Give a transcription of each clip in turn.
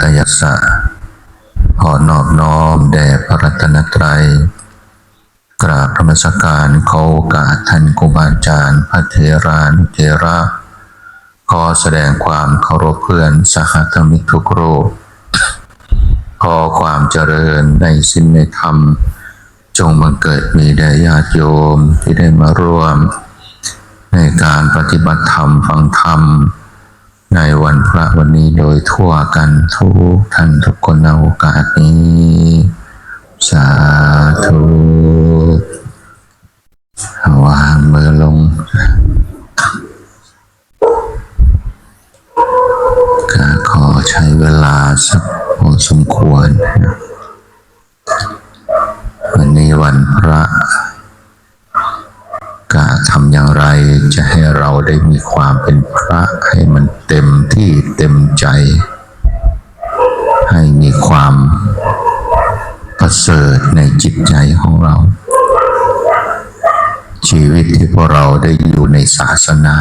ກາຍະສະ ຂໍນອບນ້ອມແດ່ພະລັດຕະນະໄຕ ກາບນະມັດສະການ ຂໍໂອກາດທ່ານຄູບາອາຈານ ພະເຖຣານຸເຖລະ ຂໍສະແດງຄວາມເຄົາລົບເພື່ອນສະຫະທຳມິກທຸກຮູບ. ຂໍຄວາມຈະເລີນໃນສິນໃນທຳ ຈົ່ງບັງເກີດມີແດ່ຍາດໂຍມທີ່ໄດ້ມາຮ່ວມໃນການປະຕິບັດທຳ ຟັງທຳ ໃນວັນພະວັນນີ້ໂດຍທົ່ວກັນທຸກທ່ານທຸກຄົນໃນໂອກາດນີ້. ສາທຸ. ວາງມືລົງ. ກະຂໍໃຊ້ເວລາສັກພໍສົມຄວນ. ວັນນີ້ວັນພະ ກະທຳຢ່າງໃດຈະໃຫ້ເຮົາໄດ້ມີຄວາມເປັນພະໃຫ້ມັນເຕັມທີ່ເຕັມໃຈ, ໃຫ້ມີຄວາມປະເສີດໃນຈິດໃຈຂອງເຮົາ. ຊີວິດທີ່ພວກເຮົາໄດ້ຢູ່ໃນສາສະໜາ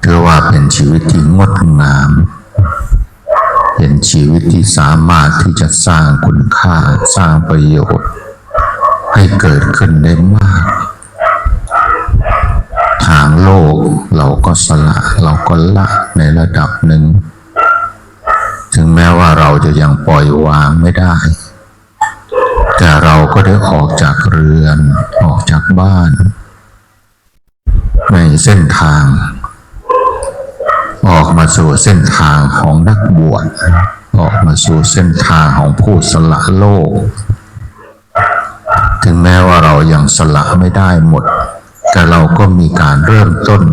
ຖືວ່າເປັນຊີວິດທີ່ງົດງາມ, ເປັນຊີວິດທີ່ສາມາດທີ່ຈະສ້າງຄຸນຄ່າ, ສ້າງປະໂຫຍດໃຫ້ເກີດຂຶ້ນໄດ້ມາກ. ທາງໂລກເຮົາກໍສະຫຼະ, ເຮົາກໍລະໃນລະດັບໜຶ່ງ, ເຖິງແມ້ວ່າເຮົາຈະຍັງປ່ອຍວາງໄມ່ໄດ້, ແຕ່ເຮົາກໍໄດ້ອອກຈາກເຮືອນ, ອອກຈາກບ້ານ, ໃນເສັ້ນທາງ ອອກມາສູ່ເສັ້ນທາງຂອງນັກບວດ, ອອກມາສູ່ເສັ້ນທາງຂອງຜູ້ສະຫຼະໂລກ. ເຖິງແມ້ວ່າເຮົາຍັງສະຫຼະໄມ່ໄດ້ໝົດ, ແຕ່ເຮົາກໍມີການເລີ່ມຕົ້ນ.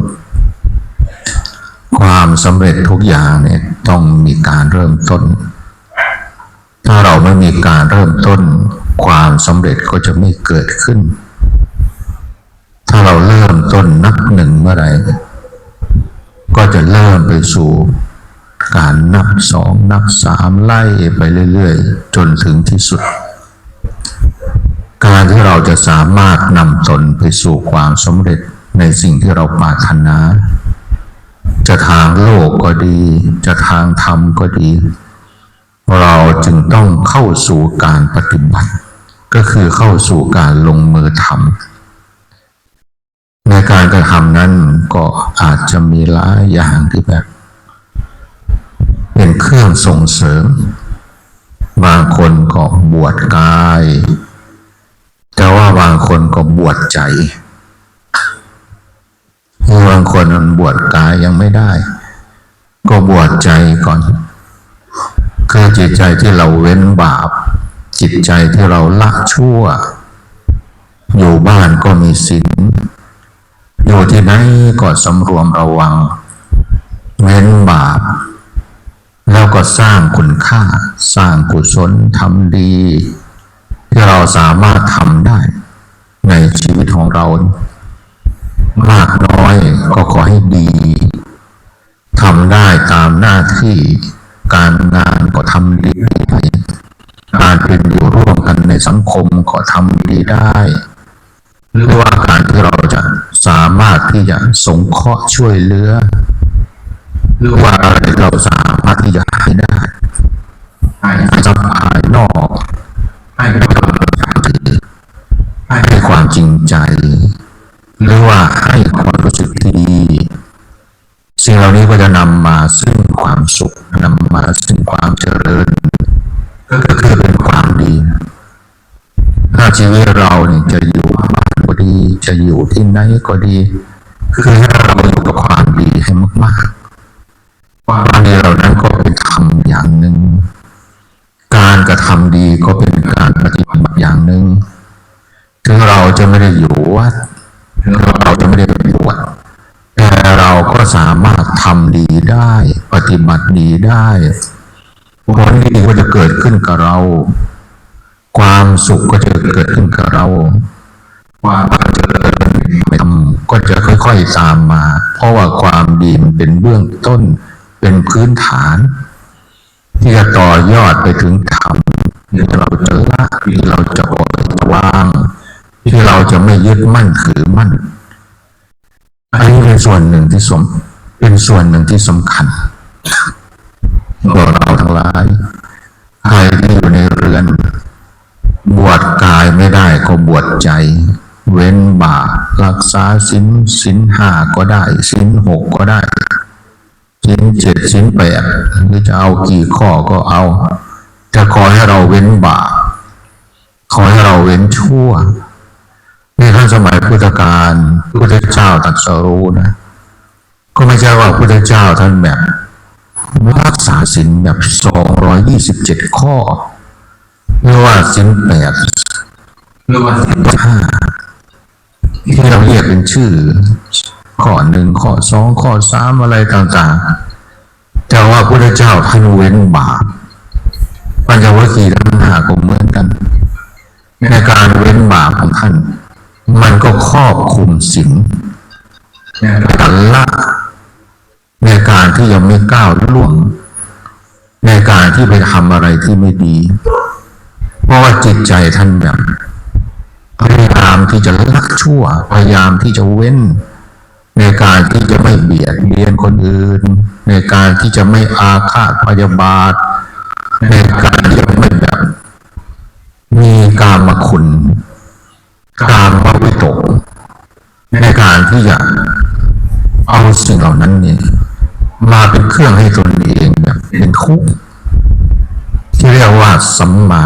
ຄວາມສຳເລັດທຸກຢ່າງນີ້ຕ້ອງມີການເລີ່ມຕົ້ນ. ຖ້າເຮົາໄມ່ມີການເລີ່ມຕົ້ນ, ຄວາມສຳເລັດກໍຈະໄມ່ເກີດຂຶ້ນ. ຖ້າເຮົາເລີ່ມຕົ້ນນັບໜຶ່ງເມື່ອໃດ, ກໍຈະເລີ່ມໄປສູ່ການນັບສອງ, ນັບສາມ, ໄລ່ໄປເລື້ອຍໆ ຈົນເຖິງທີ່ສຸດ. ການທີ່ເຮົາຈະສາມາດນຳຕົນໄປສູ່ຄວາມສຳເລັດໃນສິ່ງທີ່ເຮົາປາດຖະໜາ, ຈະທາງໂລກກໍດີ, ຈະທາງທຳກໍດີ, ເຮົາຈຶ່ງຕ້ອງເຂົ້າສູ່ການປະຕິບັດ, ກໍຄືເຂົ້າສູ່ການລົງມືທຳ. ໃນການກະທຳນັ້ນກໍອາດຈະມີຫຼາຍຢ່າງທີ່ແບບເປັນເຄື່ອງສົ່ງເສີມ. ບາງຄົນກໍບວດກາຍ, ແຕ່ວ່າບາງຄົນກໍບວດໃຈ. ຄືບາງຄົນມັນບວດກາຍຍັງໄມ່ໄດ້, ກໍບວດໃຈກ່ອນ, ຄືຈິດໃຈທີ່ເຮົາເວັ້ນບາບ, ຈິດໃຈທີ່ເຮົາລະຊົ່ວ, ຢູ່ບ້ານກໍມີສິນ, ຢູ່ທີ່ໃດກໍສຳລວມລະວັງ, ເວັ້ນບາບ, ແລ້ວກໍສ້າງຄຸນຄ່າ, ສ້າງກຸສົນ, ທຳດີ ທີ່ເຮົາສາມາດທຳໄດ້ໃນຊີວິດຂອງເຮົາ, ມາກນ້ອຍກໍຂໍໃຫ້ດີ, ທຳໄດ້ຕາມໜ້າທີ່, ການງານກໍທຳດີໄດ້, ການເປັນຢູ່ຮ່ວມກັນໃນສັງຄົມກໍທຳດີໄດ້, ຫຼືວ່າການທີ່ເຮົາຈະສາມາດທີ່ຈະສົງເຄາະຊ່ວຍເຫຼືອ, ຫຼືວ່າເຮົາສາມາດທີ່ຈະໃຫ້ໄດ້, ໃຫ້ຊັບພາຍນອກ, ໃຫ້ກຳລັງໃຈ, ໃຫ້ຄວາມຈິງໃຈ, ຫຼືວ່າໃຫ້ຄວາມຮູ້ສຶກທີ່ດີ, ສິ່ງເຫຼົ່ານີ້ກໍຈະນຳມາຊຶ່ງຄວາມສຸກ, ນຳມາຊຶ່ງຄວາມຈະເລີນ, ກໍຄືເປັນຄວາມດີ. ຖ້າຊີວິດເຮົານີ້ຈະຢູ່ບ້ານກໍດີ, ຈະຢູ່ທີ່ໃດກໍດີ, ຄືໃຫ້ເຮົາຢູ່ກັບຄວາມດີໃຫ້ມາກໆ. ຄວາມດີເຫຼົ່ານັ້ນກໍເປັນທຳຢ່າງໜຶ່ງ, ການກະທຳດີກໍເປັນການປະຕິບັດຢ່າງໜຶ່ງ. ເຖິງເຮົາຈະໄມ່ໄດ້ຢູ່ວັດ, ເຖິງເຮົາຈະໄມ່ໄດ້ບວດ, ແຕ່ເຮົາກໍສາມາດທຳດີໄດ້, ປະຕິບັດດີໄດ້. ຜົນດີກໍຈະເກີດຂຶ້ນກັບເຮົາ, ຄວາມສຸກກໍຈະເກີດຂຶ້ນກັບເຮົາ, ຄວາມຈະເລີນໃນທຳກໍຈະຄ່ອຍໆຕາມມາ, ເພາະວ່າຄວາມດີມັນເປັນເບື້ອງຕົ້ນ, ເປັນພື້ນຖານ ທີ່ຈະຕໍ່ຍອດໄປເຖິງທຳ ທີ່ເຮົາຈະລະ, ທີ່ເຮົາຈະປ່ອຍຈະວາງ, ທີ່ເຮົາຈະໄມ່ຍຶດໝັ້ນຖືໝັ້ນ. ອັນນີ້ເປັນສ່ວນໜຶ່ງທີ່ສຳ, ເປັນສ່ວນໜຶ່ງທີ່ສຳຄັນ. ບໍ່ ຫຼາຍ ໃຜທີ່ຢູ່ໃນເຮືອນ ບວດກາຍໄມ່ໄດ້ກໍບວດໃຈ ເວັ້ນບາບ ລັກສາສິນ ສິນຫ້າກໍໄດ້ ສິນຫົກກໍໄດ້ ສິນເຈັດ ສິນແປດ ຫຼືຈະເອົາກີ່ຂໍ້ກໍເອົາ ແຕ່ຂໍໃຫ້ເຮົາເວັ້ນບາບ ຂໍໃຫ້ເຮົາເວັ້ນຊົ່ວ. ໃນທັນສະໄໝພຸດທະການ ພຸດທະເຈົ້າຕັດສະຮູ້ນະ ກໍໄມ່ໃຊ່ວ່າພຸດທະເຈົ້າທ່ານແບບ ຮັກສາສິນແບບສອງຮ້ອຍຊາວເຈັດຂໍ້ ຫຼືວ່າສິນແປດ ຫຼືວ່າສິນຫ້າ ທີ່ເຮົາຮຽກເປັນຊື່ ຂໍ້ໜຶ່ງ ຂໍ້ສອງ ຂໍ້ສາມ ອະໄລຕ່າງໆ ແຕ່ວ່າພຸດທະເຈົ້າທ່ານເວັ້ນບາບ ປັນຈະວັກຄີທັງຫ້າກໍເໝືອນກັນ ໃນການເວັ້ນບາບຂອງທ່ານ ມັນກໍຄອບຄຸມສິນ ໃນການລະ ໃນການທີ່ຈະໄມ່ກ້າວລ່ວງ ໃນການທີ່ໄປທຳອະໄລທີ່ໄມ່ດີ ເພາະວ່າຈິດໃຈທ່ານແບບ ພະຍາຍາມທີ່ຈະລະຊົ່ວ ພະຍາຍາມທີ່ຈະເວັ້ນ ໃນການທີ່ຈະໄມ່ບຽດບຽນຄົນອື່ນ ໃນການທີ່ຈະໄມ່ອາຄາດພະຍາບາດ ໃນການທີ່ຈະໄມ່ແບບ ມີກາມະຄຸນ ກາມະວິຕົກ ໃນການທີ່ຈະເອົາສິ່ງເຫຼົ່ານັ້ນນີ້ ມາເປັນເຄື່ອງໃຫ້ຕົນເອງແບບເປັນທຸກ ທີ່ຮຽກວ່າສຳມາ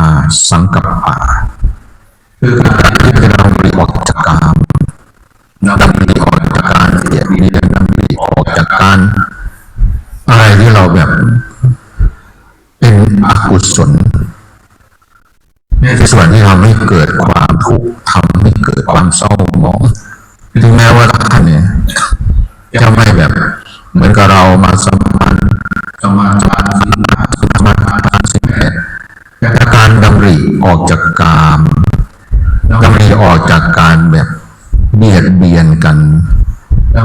ສັງກັບປະ ຄືການທີ່ຈະດຳລິອອກຈາກກາມ ດຳລິອອກຈາກການບຽດບຽນ ດຳລິອອກຈາກການ ອະໄລທີ່ເຮົາແບບເປັນອະກຸສົນ ໃນສ່ວນທີ່ທຳໃຫ້ເກີດຄວາມທຸກ ທຳໃຫ້ເກີດຄວາມເສົ້າໝອງ ເຖິງແມ້ວ່າທ່ານນີ້ຈະໄມ່ແບບເໝືອນກັບເຮົາມາສະມາ ສະມາ ສະມາທິ ສະມາທິ ແຕ່ການດຳລິອອກຈາກກາມ ດຳລິອອກຈາກການແບບບຽດບຽນກັນ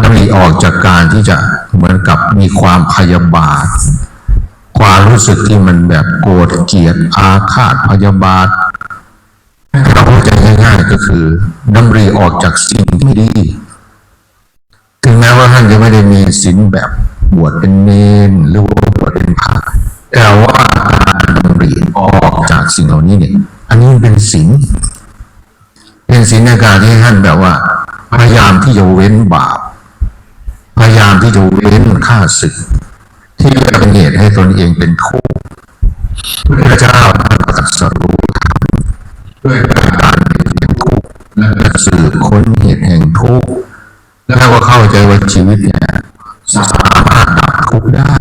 ດຳລິອອກຈາກການທີ່ຈະເໝືອນກັບມີຄວາມພະຍາບາດ ຄວາມຮູ້ສຶກທີ່ມັນແບບໂກດກຽດ ອາຄາດພະຍາບາດ ໃຫ້ເຮົາເຂົ້າໃຈງ່າຍໆ ກໍຄືດຳລິອອກຈາກສິ່ງທີ່ບໍ່ດີ. ເຖິງແມ້ວ່າທ່ານຈະໄມ່ໄດ້ມີສິນແບບບວດເປັນເນນ ຫຼືວ່າບວດເປັນພະ ແຕ່ວ່າການດຳລິອອກຈາກສິ່ງເຫຼົ່ານີ້ນີ້ ອັນນີ້ມັນເປັນສິນ ເປັນສິນໃນການທີ່ທ່ານແບບວ່າພະຍາຍາມທີ່ຈະເວັ້ນບາບ ພະຍາຍາມທີ່ຈະເວັ້ນຂ້າສຶກ ທີ່ຈະເປັນເຫດໃຫ້ຕົນເອງເປັນທຸກ. ພະພຸດທະເຈົ້າຕຣັດສະຮູ້ທຳດ້ວຍການເປັນທຸກ ແລະ ສືບຄົ້ນເຫດແຫ່ງທຸກ ແລ້ວກໍເຂົ້າໃຈວ່າຊີວິດເນີ້ຍສາມາດດັບທຸກໄດ້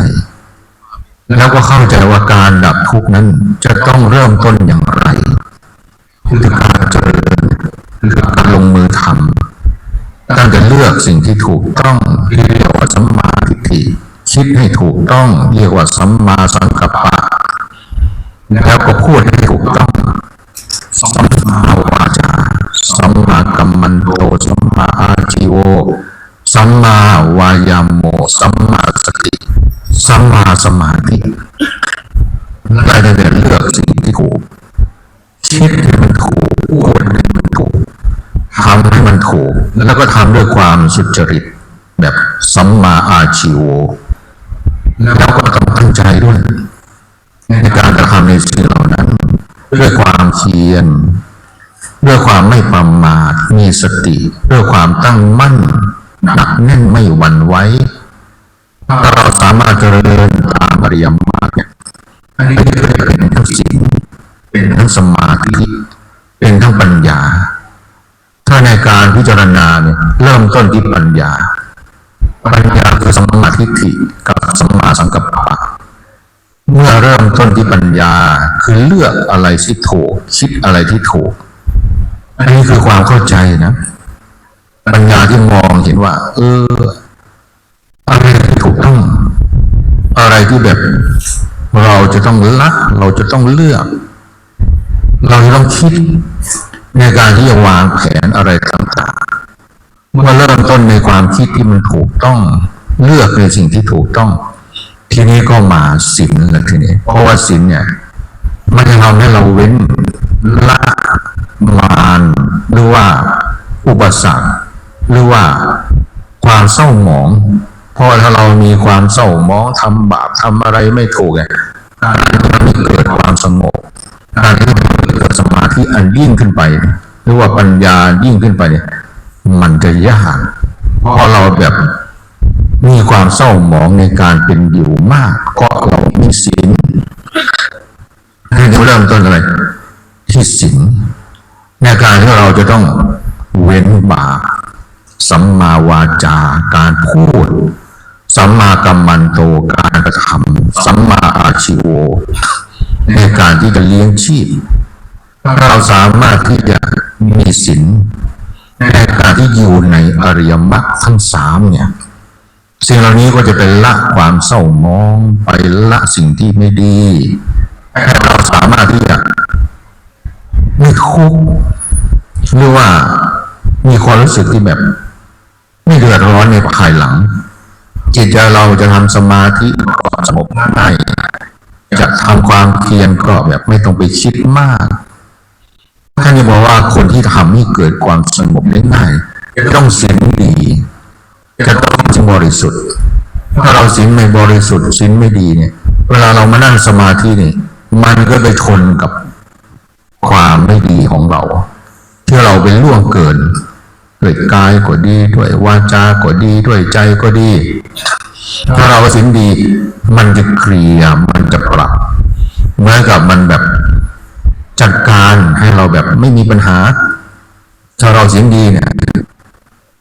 ແລ້ວກໍເຂົ້າໃຈວ່າການດັບທຸກນັ້ນຈະຕ້ອງເລີ່ມຕົ້ນຢ່າງໄລ ຄືການຈະເລີນ ຄືການລົງມືທຳ. ທ່ານຈະເລືອກສິ່ງທີ່ຖືກຕ້ອງ ທີ່ຮຽກວ່າສຳມາທິດຖິ, ຄິດໃຫ້ຖືກຕ້ອງ ຮຽກວ່າສຳມາສັງກັບປະ ແລ້ວກໍພູດໃຫ້ຖືກຕ້ອງ. ສຳມາວາຈາ, ສຳມາກັມມັນໂຕ, ສຳມາອາຊີໂວ, ສຳມາວາຍາໂມ, ສຳມາສະຕິ, ສຳມາສະມາທິ ແລະ ໄດ້ແຕ່ເລືອກສິ່ງທີ່ຖືກ, ຄິດໃຫ້ມັນຖືກ, ພູດໃຫ້ມັນຖືກ, ທຳໃຫ້ມັນຖືກ, ແລ້ວກໍທຳດ້ວຍຄວາມສຸດຈະລິດ ແບບສຳມາອາຊີໂວ, ແລ້ວກໍຕ້ອງຕັ້ງໃຈດ້ວຍ ໃນການກະທຳໃນສິ່ງເຫຼົ່ານັ້ນ ດ້ວຍຄວາມພຽນ, ດ້ວຍຄວາມໄມ່ປະໝາດ, ມີສະຕິ, ດ້ວຍຄວາມຕັ້ງໝັ້ນ, ໜັກແໜ້ນ, ໄມ່ຫວັ່ນໄຫວ. ຖ້າເຮົາສາມາດຈະເລີນຕາມອະລິຍະມາກເນຍ, ອັນນີ້ຈະເປັນທັງສິນ, ເປັນທັງສະມາທິ, ເປັນທັງປັນຍາ. ຖ້າໃນການພິຈາລະນາເນຍ ເລີ່ມຕົ້ນທີ່ປັນຍາ, ປັນຍາຄືສຳມາທິດຖິກັບສຳມາສັງກັບປະ. ເມື່ອເລີ່ມຕົ້ນທີ່ປັນຍາ ຄືເລືອກອະໄລທີ່ຖືກ, ຄິດອະໄລທີ່ຖືກ, ອັນນີ້ຄືຄວາມເຂົ້າໃຈນະ, ປັນຍາທີ່ມອງເຫັນວ່າ ເອີ ອະໄລທີ່ຖືກຕ້ອງ, ອະໄລທີ່ແບບເຮົາຈະຕ້ອງລະ, ເຮົາຈະຕ້ອງເລືອກ, ເຮົາຈະຕ້ອງຄິດໃນການທີ່ຈະວາງແຜນອະໄລຕ່າງໆ. ເມື່ອເລີ່ມຕົ້ນໃນຄວາມຄິດທີ່ມັນຖືກຕ້ອງ, ເລືອກໃນສິ່ງທີ່ຖືກຕ້ອງ, ທີນີ້ກໍມາສິນລະທີນີ້. ເພາະວ່າສິນເນຍ ມັນຈະທຳໃຫ້ເຮົາເວັ້ນລະມານ ຫຼືວ່າອຸປະສັກ ຫຼືວ່າຄວາມເສົ້າໝອງ. ເພາະວ່າຖ້າເຮົາມີຄວາມເສົ້າໝອງ, ທຳບາບ, ທຳອະໄລໄມ່ຖືກເນຍ, ການທີ່ເຮົາເກີດຄວາມສະຫງົບ, ການທີ່ເຮົາເກີດສະມາທິອັນຍິ່ງຂຶ້ນໄປ ຫຼືວ່າປັນຍາຍິ່ງຂຶ້ນໄປນີ້ ມັນຈະຍາກ ເພາະເຮົາແບບມີຄວາມເສົ້າໝອງໃນການເປັນຢູ່ມາກ ເພາະເຮົາມີສິນ. ໃຫ້ເຮົາເລີ່ມຕົ້ນອະໄລ? ທີ່ສິນ. ໃນການທີ່ເຮົາຈະຕ້ອງເວັ້ນບາບ, ສຳມາວາຈາ ການພູດ, ສຳມາກຳມັນໂຕ ການກະທຳ, ສຳມາອາຊີໂວ ໃນການທີ່ຈະລ້ຽງຊີບ. ເຮົາສາມາດທີ່ຈະມີສິນໃນການທີ່ຢູ່ໃນອະລິຍະມັກທັງສາມເນີ້ຍ. ສິ່ງເຫຼົ່ານີ້ກໍຈະໄປລະຄວາມເສົ້າໝອງ, ໄປລະສິ່ງທີ່ໄມ່ດີ, ໃຫ້ເຮົາສາມາດທີ່ຈະໄມ່ທຸກ ຫຼືວ່າມີຄວາມຮູ້ສຶກທີ່ແບບໄມ່ເດືອດຮ້ອນໃນພາຍຫຼັງ. ຈິດໃຈເຮົາຈະທຳສະມາທິ ຄວາມສະຫງົບງ່າຍ, ຈະທຳຄວາມພຽນກໍແບບໄມ່ຕ້ອງໄປຄິດມາກ. ທ່ານຈະບອກວ່າຄົນທີ່ທຳໃຫ້ເກີດຄວາມສະຫງົບໄດ້ງ່າຍ ຈະຕ້ອງສິນດີ, ຈະຕ້ອງສິນບໍລິສຸດ. ຖ້າເຮົາສິນໄມ່ບໍລິສຸດ, ສິນໄມ່ດີນີ້, ເວລາເຮົາມານັ່ງສະມາທິນີ້, ມັນກໍໄປທົນກັບຄວາມໄມ່ດີຂອງເຮົາ ທີ່ເຮົາໄປລ່ວງເກີນ ດ້ວຍກາຍກໍດີ, ດ້ວຍວາຈາກໍດີ, ດ້ວຍໃຈກໍດີ. ຖ້າເຮົາສິນດີ, ມັນຈະເກລ່ຍ, ມັນຈະປັບ, ເໝືອນກັບມັນແບບຈັດການໃຫ້ເຮົາແບບໄມ່ມີບັນຫາ. ຖ້າເຮົາສິນດີເນຍ,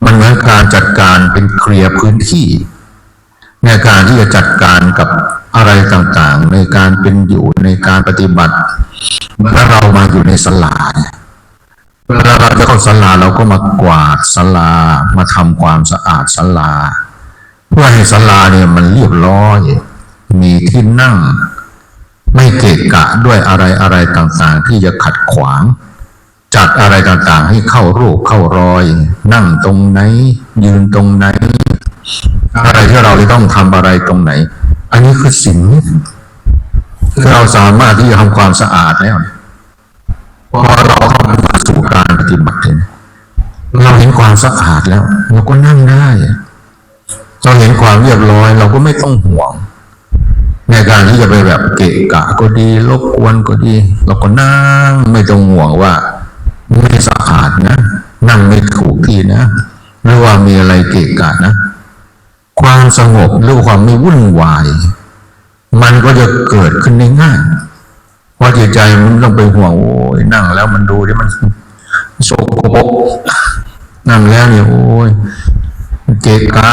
ມັນເໝືອນການຈັດການເປັນເກລ່ຍພື້ນທີ່ ໃນການທີ່ຈະຈັດການກັບອະໄລຕ່າງໆ ໃນການເປັນຢູ່, ໃນການປະຕິບັດ. ເມື່ອເຮົາມາຢູ່ໃນສາລາເນຍ, ເວລາເຮົາຈະເຂົ້າສາລາ, ເຮົາກໍມາກວາດສາລາ, ມາທຳຄວາມສະອາດສາລາ ເພື່ອໃຫ້ສາລາເນຍມັນລຽບຮ້ອຍ, ມີທີ່ນັ່ງ, ໄມ່ເກະກະດ້ວຍອະໄລໆຕ່າງໆທີ່ຈະຂັດຂວາງ, ຈັດອະໄລຕ່າງໆໃຫ້ເຂົ້າຮູບເຂົ້າຮອຍ, ນັ່ງຕົງໃດ, ຢືນຕົງໃດ, ອະໄລທີ່ເຮົາຈະຕ້ອງທຳອະໄລຕົງໃດ. ອັນນີ້ຄືສິນ, ຄືເຮົາສາມາດທີ່ຈະທຳຄວາມສະອາດແລ້ວ. ພໍເຮົາເຂົ້າມາສູ່ການປະຕິບັດເນຍ, ເຮົາເຫັນຄວາມສະອາດແລ້ວ, ເຮົາກໍນັ່ງໄດ້. ເຮົາເຫັນຄວາມລຽບຮ້ອຍ, ເຮົາກໍໄມ່ຕ້ອງຫ່ວງໃນການທີ່ຈະໄປແບບເກະກະກໍດີ, ລົບກວນກໍດີ, ເຮົາກໍນັ່ງ, ໄມ່ຕ້ອງຫ່ວງວ່າໄມ່ສະອາດນະ, ນັ່ງໄມ່ຖືກທີ່ນະ, ຫຼືວ່າມີອະໄລເກະກະນະ. ຄວາມສະຫງົບ ຫຼືຄວາມໄມ່ວຸ່ນວາຍ ມັນກໍຈະເກີດຂຶ້ນໄດ້ງ່າຍ. ເພາະຈິດໃຈມັນຕ້ອງໄປຫ່ວງ, ໂອ້ຍ, ນັ່ງແລ້ວມັນດູທີ່ມັນໂສໂກໂປກ, ນັ່ງແລ້ວນີ້, ໂອ້ຍ, ມັນເກະກະ.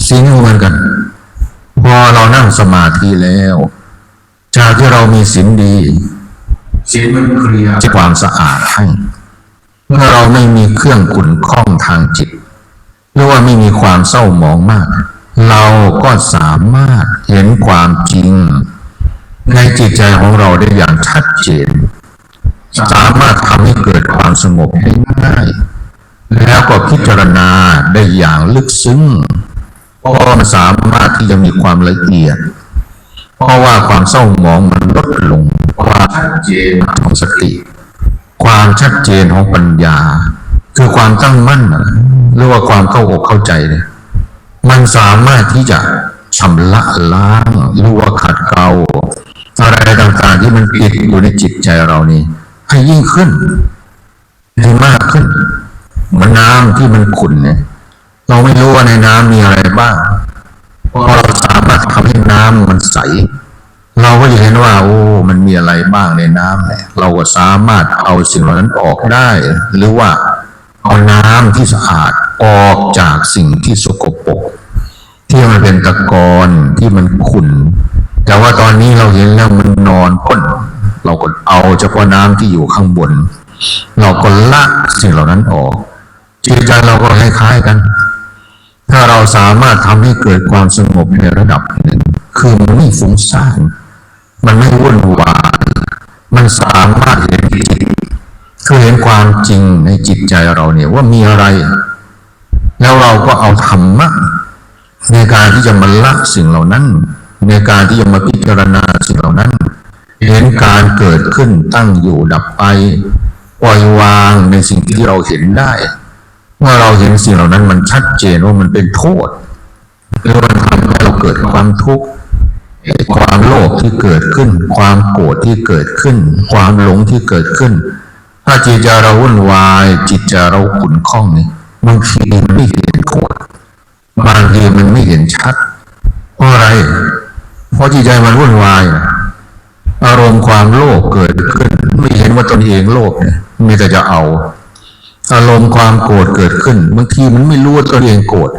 ສິນກໍເໝືອນກັນ, ພໍເຮົານັ່ງສະມາທິແລ້ວ, ຈາກທີ່ເຮົາມີສິນດີ, ສິນມັນເກລ່ຍຄວາມສະອາດໃຫ້. ເມື່ອເຮົາໄມ່ມີເຄື່ອງຂຸ້ນຂ້ອງທາງຈິດ ຫຼືວ່າໄມ່ມີຄວາມເສົ້າໝອງມາກ, ເຮົາກໍສາມາດເຫັນຄວາມຈິງໃນຈິດໃຈຂອງເຮົາໄດ້ຢ່າງຊັດເຈນ, ສາມາດທຳໃຫ້ເກີດຄວາມສະຫງົບໄດ້ງ່າຍ, ແລ້ວກໍພິຈາລະນາໄດ້ຢ່າງເລິກເຊິ່ງ, ເພາະວ່າມັນສາມາດທີ່ຈະມີຄວາມລະອຽດ, ເພາະວ່າຄວາມເສົ້າໝອງມັນລົດລົງ, ຄວາມຊັດເຈນຂອງສະຕິ ຄວາມຊັດເຈນຂອງປັນຍາ ຄືຄວາມຕັ້ງໝັ້ນ ຫຼືວ່າຄວາມເຂົ້າອົກເຂົ້າໃຈເນຍ, ມັນສາມາດທີ່ຈະຊຳລະລ້າງ ຫຼືວ່າຂັດເກົາອະໄລຕ່າງໆທີ່ມັນຕິດຢູ່ໃນຈິດໃຈເຮົານີ້ໃຫ້ຍິ່ງຂຶ້ນ, ໃຫ້ມາກຂຶ້ນ. ເໝືອນນ້ຳທີ່ມັນຂຸ້ນເນຍ, ເຮົາໄມ່ຮູ້ວ່າໃນນ້ຳມີອະໄລບ້າງ. ພໍເຮົາສາມາດທຳໃຫ້ນ້ຳມັນໃສ, ເຮົາກໍຈະເຫັນວ່າ, ໂອ້, ມັນມີອະໄລບ້າງໃນນ້ຳແຫຼະ. ເຮົາກໍສາມາດເອົາສິ່ງເຫຼົ່ານັ້ນອອກໄດ້, ຫຼືວ່າເອົານ້ຳທີ່ສະອາດອອກຈາກສິ່ງທີ່ສົກກະປົກ, ທີ່ມັນເປັນຕະກອນ, ທີ່ມັນຂຸ້ນ. ແຕ່ວ່າຕອນນີ້ເຮົາເຫັນແລ້ວມັນນອນພົ້ນ, ເຮົາກໍເອົາສະເພາະນ້ຳທີ່ຢູ່ຂ້າງບົນ, ເຮົາກໍລະສິ່ງເຫຼົ່ານັ້ນອອກ. ຈິດໃຈເຮົາກໍຄ້າຍໆກັນ. ຖ້າເຮົາສາມາດທຳໃຫ້ເກີດຄວາມສະຫງົບໃນລະດັບໜຶ່ງ, ຄືມັນໄມ່ຟຸ້ງສ້ານ, ມັນໄມ່ວຸ່ນວາຍ, ມັນສາມາດເຫັນຈິດ, ຄືເຫັນຄວາມຈິງໃນຈິດໃຈເຮົານີ້ວ່າມີອະໄລ, ແລ້ວເຮົາກໍເອົາທຳມະໃນການທີ່ຈະມາລະສິ່ງເຫຼົ່ານັ້ນ, ໃນການທີ່ຈະມາພິຈາລະນາສິ່ງເຫຼົ່ານັ້ນ, ເຫັນການເກີດຂຶ້ນ, ຕັ້ງຢູ່, ດັບໄປ, ປ່ອຍວາງໃນສິ່ງທີ່ເຮົາເຫັນໄດ້. ເມື່ອເຮົາເຫັນສິ່ງເຫຼົ່ານັ້ນ ມັນຊັດເຈນວ່າມັນເປັນໂທດ ຫຼືມັນທຳໃຫ້ເຮົາເກີດຄວາມທຸກ, ຄວາມໂລບທີ່ເກີດຂຶ້ນ, ຄວາມໂກດທີ່ເກີດຂຶ້ນ, ຄວາມຫຼົງທີ່ເກີດຂຶ້ນ, ຖ້າຈິດໃຈເຮົາວຸ່ນວາຍ, ຈິດໃຈເຮົາຂຸ້ນຂ້ອງນີ້, ບາງທີມັນໄມ່ເຫັນໂທດ, ບາງທີມັນໄມ່ເຫັນຊັດ. ເພາະອະໄລ? ເພາະຈິດໃຈມັນວຸ່ນວາຍ. ອາລົມຄວາມໂລບເກີດຂຶ້ນ, ໄມ່ເຫັນວ່າຕົນເອງໂລບ, ມີແຕ່ຈະເອົາ. ອາລົມຄວາມໂກດເກີດຂຶ້ນ, ບາງທີມັນໄມ່ຮູ້ວ່າຕົນເອງໂກດ,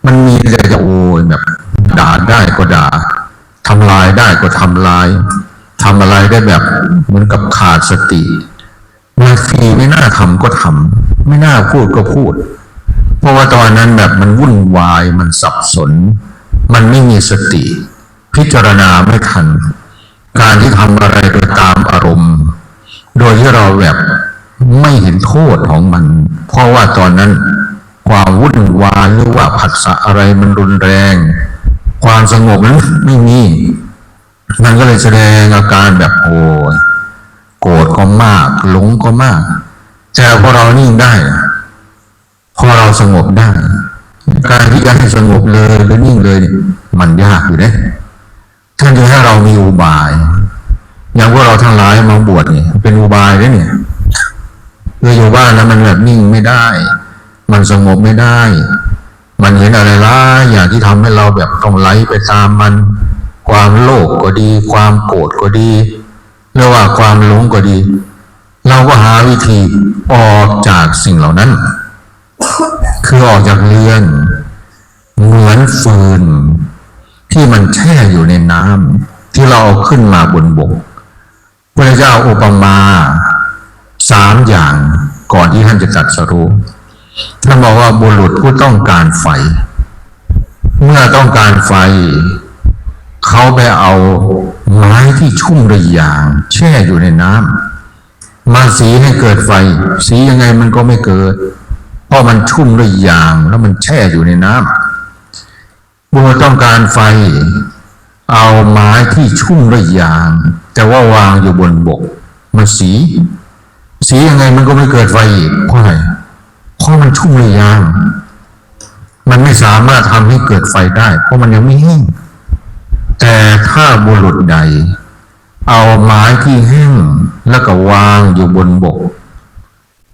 ມັນມີແຕ່ຈະ ໂອ້ຍ ແບບ ດ່າໄດ້ກໍດ່າ, ທຳລາຍໄດ້ກໍທຳລາຍ, ທຳອະໄລໄດ້ແບບເໝືອນກັບຂາດສະຕິ. ບາງທີໄມ່ໜ້າທຳກໍທຳ, ໄມ່ໜ້າພູດກໍພູດ, ເພາະວ່າຕອນນັ້ນແບບມັນວຸ່ນວາຍ, ມັນສັບສົນ, ມັນໄມ່ມີສະຕິ, ພິຈາລະນາໄມ່ທັນ. ການທີ່ທຳອະໄລໄປຕາມອາລົມ ໂດຍທີ່ເຮົາແບບໄມ່ເຫັນໂທດຂອງມັນ, ເພາະວ່າຕອນນັ້ນຄວາມວຸ່ນວາຍ ຫຼືວ່າຜັດສະອະໄລມັນຮຸນແຮງ, ຄວາມສະຫງົບມັນໄມ່ມີ, ມັນກໍເລີຍສະແດງອາການແບບ ໂອ້ຍ ໂກດກໍມາກ, ຫຼົງກໍມາກ. ແຕ່ພໍເຮົານິ່ງໄດ້, ພໍເຮົາສະຫງົບໄດ້, ການທີ່ຈະໃຫ້ສະຫງົບເລີຍ ຫຼື ນິ່ງເລີຍນີ້ ມັນຍາກຢູ່ເດ້. ທ່ານຈຶ່ງໃຫ້ເຮົາມີອຸບາຍ, ຢ່າງພວກເຮົາທັງຫຼາຍມາບວດນີ້ ເປັນອຸບາຍເດ້ນີ້. ຄືຢູ່ບ້ານແລ້ວມັນແບບນິ່ງໄມ່ໄດ້, ມັນສະຫງົບໄມ່ໄດ້, ມັນເຫັນອະໄລຫຼາຍຢ່າງທີ່ທຳໃຫ້ເຮົາແບບຕ້ອງໄຫຼໄປຕາມມັນ, ຄວາມໂລບກໍດີ, ຄວາມໂກດກໍດີ, ຫຼືວ່າຄວາມຫຼົງກໍດີ, ເຮົາກໍຫາວິທີອອກຈາກສິ່ງເຫຼົ່ານັ້ນ, ຄືອອກຈາກເຮືອນ ເໝືອນຟືນທີ່ມັນແຊ່ຢູ່ໃນນ້ຳ ທີ່ເຮົາເອົາຂຶ້ນມາບົນບົກ. ພະເຈົ້າອຸປະມາສາມຢ່າງ ກ່ອນທີ່ທ່ານຈະຕັດສະຮູ້. ທ່ານບອກວ່າ ບຸລຸດຜູ້ຕ້ອງການໄຟ ເມື່ອຕ້ອງການໄຟ ເຂົາໄປເອົາໄມ້ທີ່ຊຸ່ມດ້ວຍຢາງແຊ່ຢູ່ໃນນ້ຳ ມາສີໃຫ້ເກີດໄຟ, ສີຍັງໄງມັນກໍໄມ່ເກີດ, ເພາະມັນຊຸ່ມດ້ວຍຢາງ ແລ້ວມັນແຊ່ຢູ່ໃນນ້ຳ. ບຸລຸດຕ້ອງການໄຟ ເອົາໄມ້ທີ່ຊຸ່ມດ້ວຍຢາງ ແຕ່ວ່າວາງຢູ່ບົນບົກມາສີ, ສີຍັງໄງມັນກໍໄມ່ເກີດໄຟອີກ. ເພາະອະໄລ? ເພາະມັນຊຸ່ມດ້ວຍຢາງ, ມັນໄມ່ສາມາດທຳໃຫ້ເກີດໄຟໄດ້ ເພາະມັນຍັງໄມ່ແຫ້ງ. ແຕ່ຖ້າບຸລຸດໃດ ເອົາໄມ້ທີ່ແຫ້ງ ແລ້ວກໍວາງຢູ່ບົນບົກ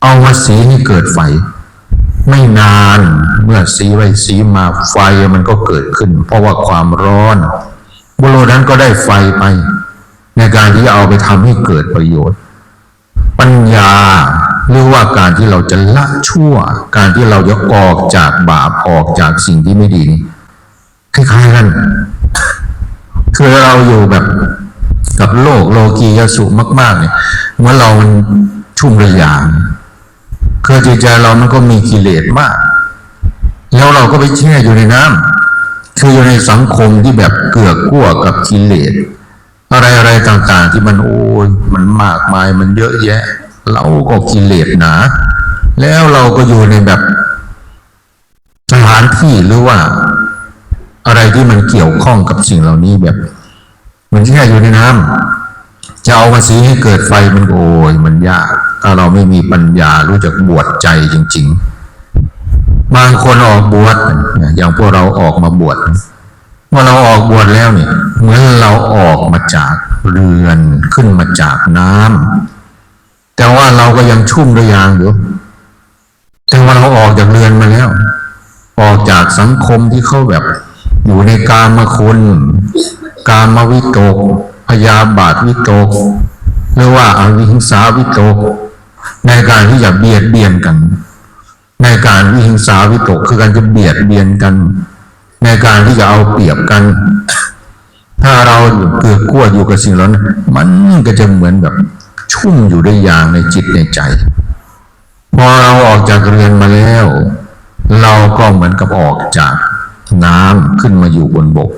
ເອົາມາສີໃຫ້ເກີດໄຟ, ໄມ່ນານເມື່ອສີໄປສີມາ ໄຟມັນກໍເກີດຂຶ້ນ ເພາະວ່າຄວາມຮ້ອນ. ບຸລຸດນັ້ນກໍໄດ້ໄຟໄປ ໃນການທີ່ຈະເອົາໄປທຳໃຫ້ເກີດປະໂຫຍດ. ປັນຍາ ຫຼືວ່າການທີ່ເຮົາຈະລະຊົ່ວ, ການທີ່ເຮົາຈະອອກຈາກບາບ, ອອກຈາກສິ່ງທີ່ໄມ່ດີນີ້ ຄ້າຍໆກັນ. ຄືເຮົາຢູ່ແບບກັບໂລກໂລກີຍະສຸມາກໆນີ້ ເມື່ອເຮົາມັນຊຸ່ມດ້ວຍຢາງ, ຄືຈິດໃຈເຮົາມັນກໍມີກິເລດມາກ ແລ້ວເຮົາກໍໄປແຊ່ຢູ່ໃນນ້ຳ, ຄືຢູ່ໃນສັງຄົມທີ່ແບບເກືອກກົວກັບກິເລດ ອະໄລໆຕ່າງໆທີ່ມັນ ໂອ້ຍ ມັນມາກມາຍ ມັນເຍອະແຍະ, ເຮົາກໍກິເລດໜາ, ແລ້ວເຮົາກໍຢູ່ໃນແບບ ສະຖານທີ່ ຫຼືວ່າອະໄລທີ່ມັນກ່ຽວຂ້ອງກັບສິ່ງເຫຼົ່ານີ້ ແບບມັນແຊ່ຢູ່ໃນນ້ຳ ຈະເອົາມາສີໃຫ້ເກີດໄຟ ມັນ ໂອ້ຍ ມັນຍາກ ຖ້າເຮົາໄມ່ມີປັນຍາ ຮູ້ຈັກບວດໃຈຈິງໆ. ບາງຄົນອອກບວດ ຢ່າງພວກເຮົາອອກມາບວດ, ເມື່ອເຮົາອອກບວດແລ້ວນີ້ ເໝືອນເຮົາອອກມາຈາກເຮືອນ ຂຶ້ນມາຈາກນ້ຳ, ແຕ່ວ່າເຮົາກໍຍັງຊຸ່ມດ້ວຍຢາງຢູ່. ແຕ່ວ່າເຮົາອອກຈາກເຮືອນມາແລ້ວ, ອອກຈາກສັງຄົມທີ່ເຂົາແບບຢູ່ໃນກາມະຄຸນ, ກາມະວິຕົກ, ພະຍາບາດວິຕົກ ຫຼືວ່າອະວິຫິງສາວິຕົກ, ໃນການທີ່ຈະບຽດບຽນກັນ, ໃນການວິຫິງສາວິຕົກ ຄືການຈະບຽດບຽນກັນ, ໃນການທີ່ຈະເອົາປຽບກັນ. ຖ້າເຮົາເກືອກກົວຢູ່ກັບສິ່ງເຫຼົ່ານັ້ນ, ມັນກໍຈະເໝືອນແບບຊຸ່ມຢູ່ດ້ວຍຢາງໃນຈິດໃນໃຈ. ພໍເຮົາອອກຈາກເຮືອນມາແລ້ວ, ເຮົາກໍເໝືອນກັບອອກຈາກນ້ຳຂຶ້ນມາຢູ່ບົນບົກ.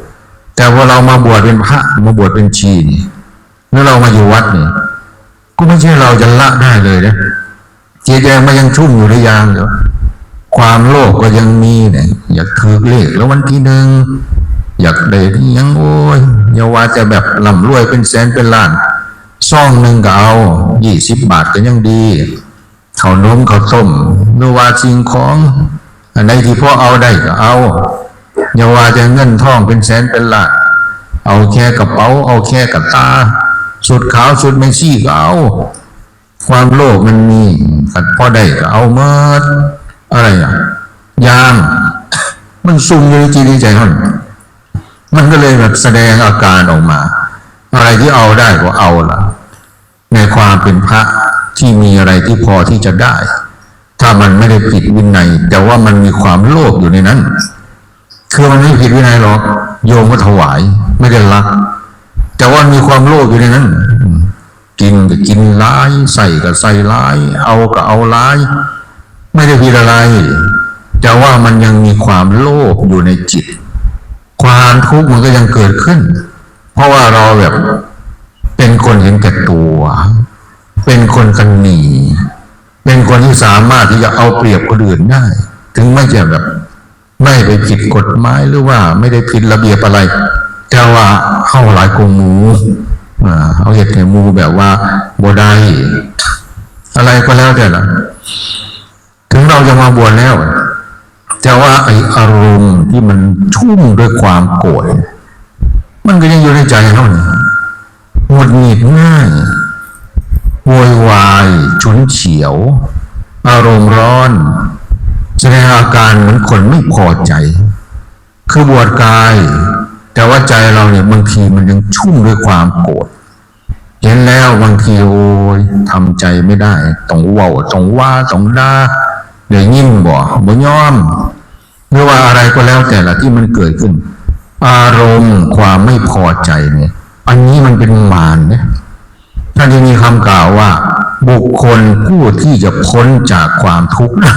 ແຕ່ພໍເຮົາມາບວດເປັນພະ, ມາບວດເປັນຊີນີ້, ຫຼືເຮົາມາຢູ່ວັດນີ້, ກໍບໍ່ໃຊ່ເຮົາຈະລະໄດ້ເລີຍເດ້. ຈິດໃຈມັນຍັງຊຸ່ມຢູ່ຫຼາຍຢ່າງຢູ່. ຄວາມໂລບກໍຍັງມີນີ້, ຢາກຖືກເລກລາງວັນທີໜຶ່ງ, ຢາກໄດ້ອີ່ຫຍັງ, ໂອ້ຍ, ຢ່າວ່າແຕ່ແບບລ່ຳລວຍເປັນແສນເປັນລ້ານ, ຊອງໜຶ່ງກໍເອົາ, ຍີ່ສິບບາດກໍຍັງດີ. ເຂົ້າໜົມເຂົ້າຕົ້ມ ຫຼືວ່າສິ່ງຂອງອັນໃດທີ່ພໍເອົາໄດ້ກໍເອົາ, ຢ່າວ່າແຕ່ເງິນທອງເປັນແສນເປັນລ້ານ, ເອົາແຄ່ກະເປົາ ເອົາແຄ່ກະຕ່າ ຊຸດຂາວຊຸດແມ່ຊີກໍເອົາ. ຄວາມໂລບມັນມີ ຄັນພໍໄດ້ກໍເອົາໝົດ ອະໄລອະ ຢ່າງ ມັນຊຸ່ມຢູ່ໃນຈິດໃນໃຈເຮົາ ມັນກໍເລີຍແບບສະແດງອາການອອກມາ ອະໄລທີ່ເອົາໄດ້ກໍເອົາລະ ໃນຄວາມເປັນພະທີ່ມີອະໄລທີ່ພໍທີ່ຈະໄດ້ ຖ້າມັນໄມ່ໄດ້ຜິດວິໄນ ແຕ່ວ່າມັນມີຄວາມໂລບຢູ່ໃນນັ້ນ ຄືມັນໄມ່ຜິດວິໄນຫຼອກ ໂຍມກໍຖວາຍ ໄມ່ໄດ້ລັກ ແຕ່ວ່າມີຄວາມໂລບຢູ່ໃນນັ້ນ ກິນກໍກິນຫຼາຍ ໃສ່ກໍໃສ່ຫຼາຍ ເອົາກໍເອົາຫຼາຍ ໄມ່ໄດ້ຜິດອະໄລ ແຕ່ວ່າມັນຍັງມີຄວາມໂລບຢູ່ໃນຈິດ ຄວາມທຸກມັນກໍຍັງເກີດຂຶ້ນ ເພາະວ່າເຮົາແບບເປັນຄົນເຫັນແກ່ຕົວ ເປັນຄົນຕະໜີ ເປັນຄົນທີ່ສາມາດທີ່ຈະເອົາປຽບຄົນອື່ນໄດ້ ເຖິງແມ່ນຈະແບບໄມ່ໄປຜິດກົດໝາຍ ຫຼືວ່າໄມ່ໄດ້ຜິດລະບຽບອະໄລ ແຕ່ວ່າເຮົາຫຼາຍກວ່າໝູ່ ອາ ເຮົາເຮັດໃຫ້ໝູ່ແບບວ່າບໍ່ໄດ້ ອະໄລກໍແລ້ວແຕ່ລະ ເຖິງເຮົາຈະມາບວດແລ້ວ ແຕ່ວ່າໄອ້ອາລົມທີ່ມັນຊຸ່ມດ້ວຍຄວາມໂກດ ມັນກໍຍັງຢູ່ໃນໃຈເຮົານີ້ ຫງຸດຫງິດງ່າຍ ໂວຍວາຍ ຊຸນສຽວ ອາລົມຮ້ອນ ສະແດງອາການເໝືອນຄົນໄມ່ພໍໃຈ ຄືບວດກາຍ ແຕ່ວ່າໃຈເຮົານີ້ບາງທີມັນຍັງຊຸ່ມດ້ວຍຄວາມໂກດ ເຫັນແລ້ວບາງທີ ໂອ້ຍ ທຳໃຈໄມ່ໄດ້ ຕ້ອງເວົ້າ ຕ້ອງວ່າ ຕ້ອງດ່າ ໄດ້ຍິນບໍ່ ບໍ່ຍອມ ຫຼືວ່າອະໄລກໍແລ້ວແຕ່ລະທີ່ມັນເກີດຂຶ້ນ ອາລົມຄວາມໄມ່ພໍໃຈນີ້ ອັນນີ້ມັນເປັນມານເດ້. ທ່ານທີ່ມີຄຳກ່າວວ່າ ບຸກຄົນຜູ້ທີ່ຈະພົ້ນຈາກຄວາມທຸກໄດ້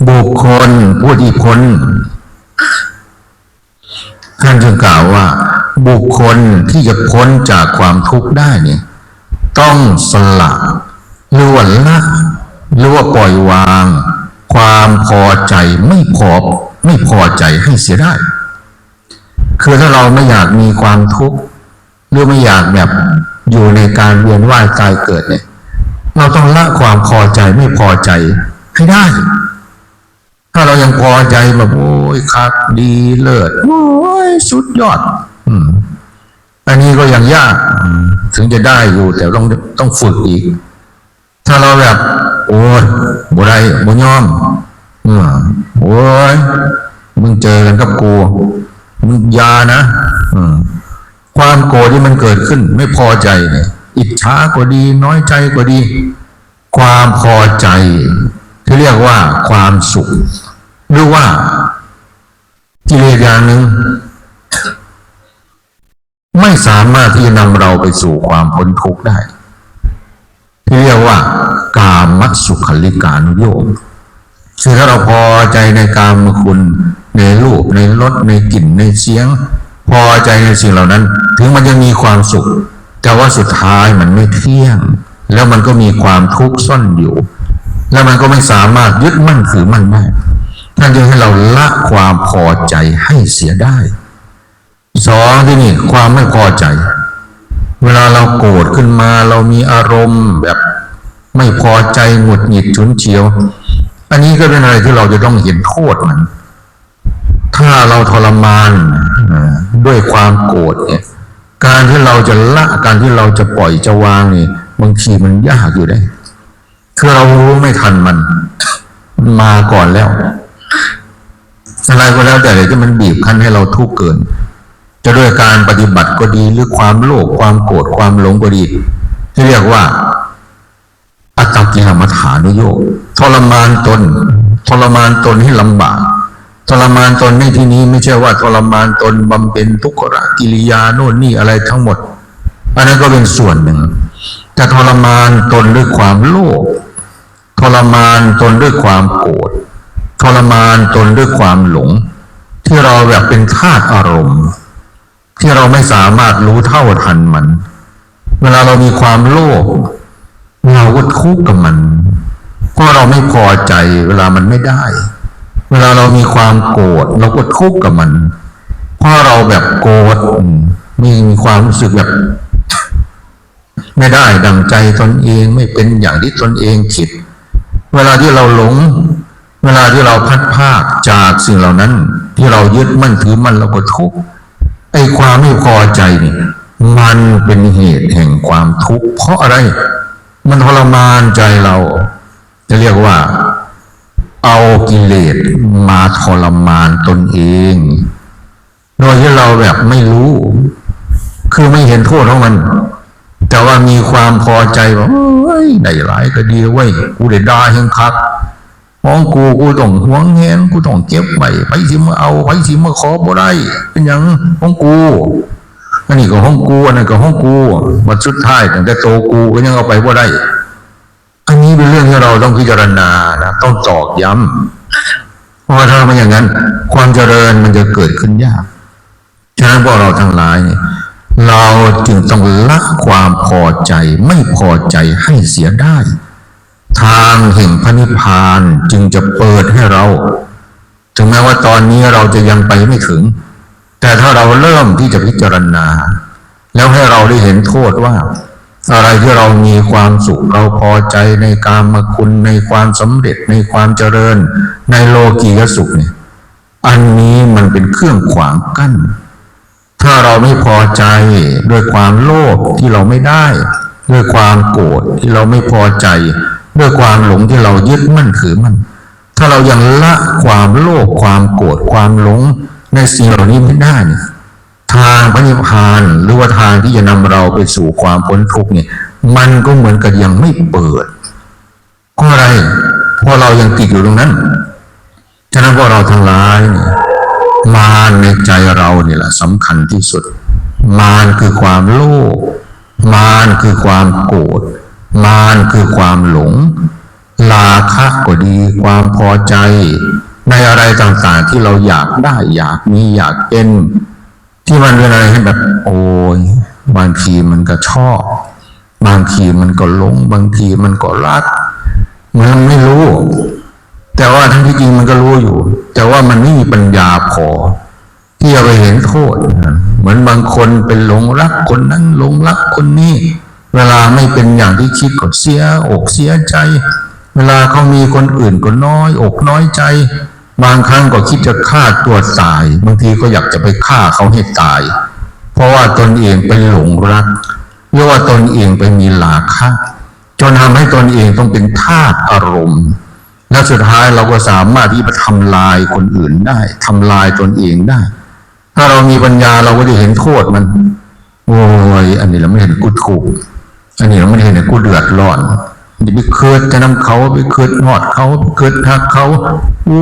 ບຸກຄົນຜູ້ທີ່ພົ້ນ ທ່ານຈຶ່ງກ່າວວ່າ ບຸກຄົນທີ່ຈະພົ້ນຈາກຄວາມທຸກໄດ້ນີ້ ຕ້ອງສະຫຼະ ຫຼືວ່າລະ ຫຼືວ່າປ່ອຍວາງ ຄວາມພໍໃຈໄມ່ພໍ ໄມ່ພໍໃຈໃຫ້ເສຍໄດ້. ຄືຖ້າເຮົາໄມ່ຢາກມີຄວາມທຸກ ຫຼືໄມ່ຢາກແບບຢູ່ໃນການວຽນວ່າຍຕາຍເກີດນີ້ ເຮົາຕ້ອງລະຄວາມພໍໃຈໄມ່ພໍໃຈໃຫ້ໄດ້. ຖ້າເຮົາຍັງພໍໃຈແບບ ໂອ້ຍ ຄັກ ດີ ເລີດ ໂອ້ຍ ສຸດຍອດ ອືມ ອັນນີ້ກໍຍັງຍາກ ອືມ ເຖິງຈະໄດ້ຢູ່ ແຕ່ຕ້ອງ ຕ້ອງຝຶກອີກ. ຖ້າເຮົາແບບ ໂອ້ຍ ບໍ່ໄດ້ ບໍ່ຍອມ ອືມ ໂອ້ຍ ມຶງເຈີກັນກັບກູ ມຶງຢ່ານະ ອືມ ຄວາມໂກດທີ່ມັນເກີດຂຶ້ນ ໄມ່ພໍໃຈນີ້ ອິດສາກໍດີ ນ້ອຍໃຈກໍດີ ຄວາມພໍໃຈທີ່ຮຽກວ່າຄວາມສຸກ ຫຼືວ່າກິເລດຢ່າງໜຶ່ງ ໄມ່ສາມາດທີ່ຈະນຳເຮົາໄປສູ່ຄວາມພົ້ນທຸກໄດ້ ທີ່ຮຽກວ່າກາມະສຸຂະລິການຸໂຍກ ຄືຖ້າເຮົາພໍໃຈໃນກາມະຄຸນ ໃນຮູບ ໃນລົດ ໃນກິ່ນ ໃນສຽງ ພໍໃຈໃນສິ່ງເຫຼົ່ານັ້ນ ເຖິງມັນຈະມີຄວາມສຸກ ແຕ່ວ່າສຸດທ້າຍມັນໄມ່ທ່ຽງ ແລ້ວມັນກໍມີຄວາມທຸກຊ່ອນຢູ່ ແລ້ວມັນກໍໄມ່ສາມາດຍຶດໝັ້ນຖືໝັ້ນໄດ້. ທ່ານຈຶ່ງໃຫ້ເຮົາລະຄວາມພໍໃຈໃຫ້ເສຍໄດ້. ສອງ ທີ່ນີ້ ຄວາມໄມ່ພໍໃຈ ເວລາເຮົາໂກດຂຶ້ນມາ ເຮົາມີອາລົມແບບໄມ່ພໍໃຈ ຫງຸດຫງິດ ຊຸນສຽວ ອັນນີ້ກໍເປັນອະໄລທີ່ເຮົາຈະຕ້ອງເຫັນໂທດມັນ. ຖ້າເຮົາທໍລະມານ ເອີ ດ້ວຍຄວາມໂກດນີ້ ການທີ່ເຮົາຈະລະ ການທີ່ເຮົາຈະປ່ອຍຈະວາງນີ້ ບາງທີມັນຍາກຢູ່ເດ້. ຄືເຮົາຮູ້ໄມ່ທັນມັນ ມັນມາກ່ອນແລ້ວ. ອະໄລກໍແລ້ວແຕ່ທີ່ມັນບີບຄັ້ນໃຫ້ເຮົາທຸກເກີນ ຈະດ້ວຍການປະຕິບັດກໍດີ ຫຼືຄວາມໂລບ ຄວາມໂກດ ຄວາມຫຼົງກໍດີ ທີ່ຮຽກວ່າ ອັດຕະກິລະມັດຖານຸໂຍກ ທໍລະມານຕົນ ທໍລະມານຕົນໃຫ້ລຳບາກ. ທໍລະມານຕົນໃນທີ່ນີ້ ໄມ່ໃຊ່ວ່າທໍລະມານຕົນບຳເພັນທຸກຂະກິລິຍາໂນ່ນນີ້ອະໄລທັງໝົດ ອັນນັ້ນກໍເປັນສ່ວນໜຶ່ງ ແຕ່ທໍລະມານຕົນດ້ວຍຄວາມໂລບ ທໍລະມານຕົນດ້ວຍຄວາມໂກດ ທໍລະມານຕົນດ້ວຍຄວາມຫຼົງ ທີ່ເຮົາແບບເປັນທາດອາລົມ ທີ່ເຮົາໄມ່ສາມາດຮູ້ເທົ່າທັນມັນ. ເວລາເຮົາມີຄວາມໂລບ ເຮົາກໍທຸກກັບມັນ ເພາະເຮົາໄມ່ພໍໃຈເວລາມັນໄມ່ໄດ້. ເວລາເຮົາມີຄວາມໂກດ ເຮົາກໍທຸກກັບມັນ ເພາະເຮົາແບບໂກດ ອືມ ມີ ມີຄວາມຮູ້ສຶກແບບ ໄມ່ໄດ້ດັ່ງໃຈຕົນເອງ ໄມ່ເປັນຢ່າງທີ່ຕົນເອງຄິດ. ເວລາທີ່ເຮົາຫຼົງ ເວລາທີ່ເຮົາພັດພາກຈາກສິ່ງເຫຼົ່ານັ້ນ ที่เรายึดมั่นถือมั่น เราก็ทุกข์ ไอ้ความไม่พอใจนี่ มันเป็นเหตุแห่งความทุกข์ เพราะอะไร มันทรมานใจเรา จะเรียกว่าเอากิเลสมาทรมานตนเอง โดยที่เราแบบไม่รู้ คือไม่เห็นโทษของมัน แต่ว่ามีความพอใจว่า โอ๊ย ได้หลายก็ดีเว้ย กูได้ด่าแฮงคัก ของกู กูต้องหวงแหน กูต้องเก็บไว้ ไผสิมาเอา ไผสิมาขอบ่ได้ เป็นหยัง ของกู อันนี้ก็ของกู อันนั้นก็ของกู บัดสุดท้ายตั้งแต่โตกูก็ยังเอาไปบ่ได้ อันนี้เป็นเรื่องที่เราต้องพิจารณานะ ต้องตอกย้ำ เพราะว่าถ้าไม่อย่างนั้น ความเจริญมันจะเกิดขึ้นยาก ฉะนั้นพวกเราทั้งหลายเนี่ย เราจึงต้องละความพอใจ ไม่พอใจให้เสียได้ ทางแห่งพระนิพพานจึงจะเปิดให้เรา ถึงแม้ว่าตอนนี้เราจะยังไปไม่ถึง แต่ถ้าเราเริ่มที่จะพิจารณา แล้วให้เราได้เห็นโทษว่า อะไรที่เรามีความสุข เราพอใจในกามคุณ ในความสำเร็จ ในความเจริญ ในโลกียสุขเนี่ย อันนี้มันเป็นเครื่องขวางกั้น ถ้าเราไม่พอใจด้วยความโลภที่เราไม่ได้ ด้วยความโกรธที่เราไม่พอใจ ด้วยความหลงที่เรายึดมั่นถือมั่น ถ้าเรายังละความโลภ ความโกรธ ความหลงในสิ่งเหล่านี้ไม่ได้เนี่ย ทางพระนิพพาน หรือว่าทางที่จะนำเราไปสู่ความพ้นทุกข์เนี่ย มันก็เหมือนกับยังไม่เปิด เพราะอะไร เพราะเรายังติดอยู่ตรงนั้น ฉะนั้นพวกเราทั้งหลายเนี่ย มารในใจเรานี่แหละสำคัญที่สุด มารคือความโลภ มารคือความโกรธ มารคือความหลง ราคะก็ดี ความพอใจในอะไรต่างๆที่เราอยากได้ อยากมี อยากเป็น ที่มันเป็นอะไรที่แบบ โอ้ย บางทีมันก็ชอบ บางทีมันก็หลง บางทีมันก็รัก มันไม่รู้ แต่ว่าทั้งที่จริงมันก็รู้อยู่ แต่ว่ามันไม่มีปัญญาพอที่จะไปเห็นโทษนะ เหมือนบางคนไปหลงรักคนนั้น หลงรักคนนี้ เวลาไม่เป็นอย่างที่คิดก็เสียอกเสียใจ เวลาเขามีคนอื่นก็น้อยอกน้อยใจ บางครั้งก็คิดจะฆ่าตัวตาย บางทีก็อยากจะไปฆ่าเขาให้ตาย เพราะว่าตนเองไปหลงรัก หรือว่าตนเองไปมีราคะ จนทำให้ตนเองต้องเป็นทาสอารมณ์ และสุดท้ายเราก็สามารถที่จะทำลายคนอื่นได้ ทำลายตนเองได้ ถ้าเรามีปัญญาเราก็จะเห็นโทษมัน โอ้ย อันนี้ละมันเฮ็ดให้กูทุกข์ อันนี้ละมันเฮ็ดให้กูเดือดร้อน อย่าไปคิดแต่นำเขา ไปคิดฮอดเขา ไปคิดฮักเขา โอ้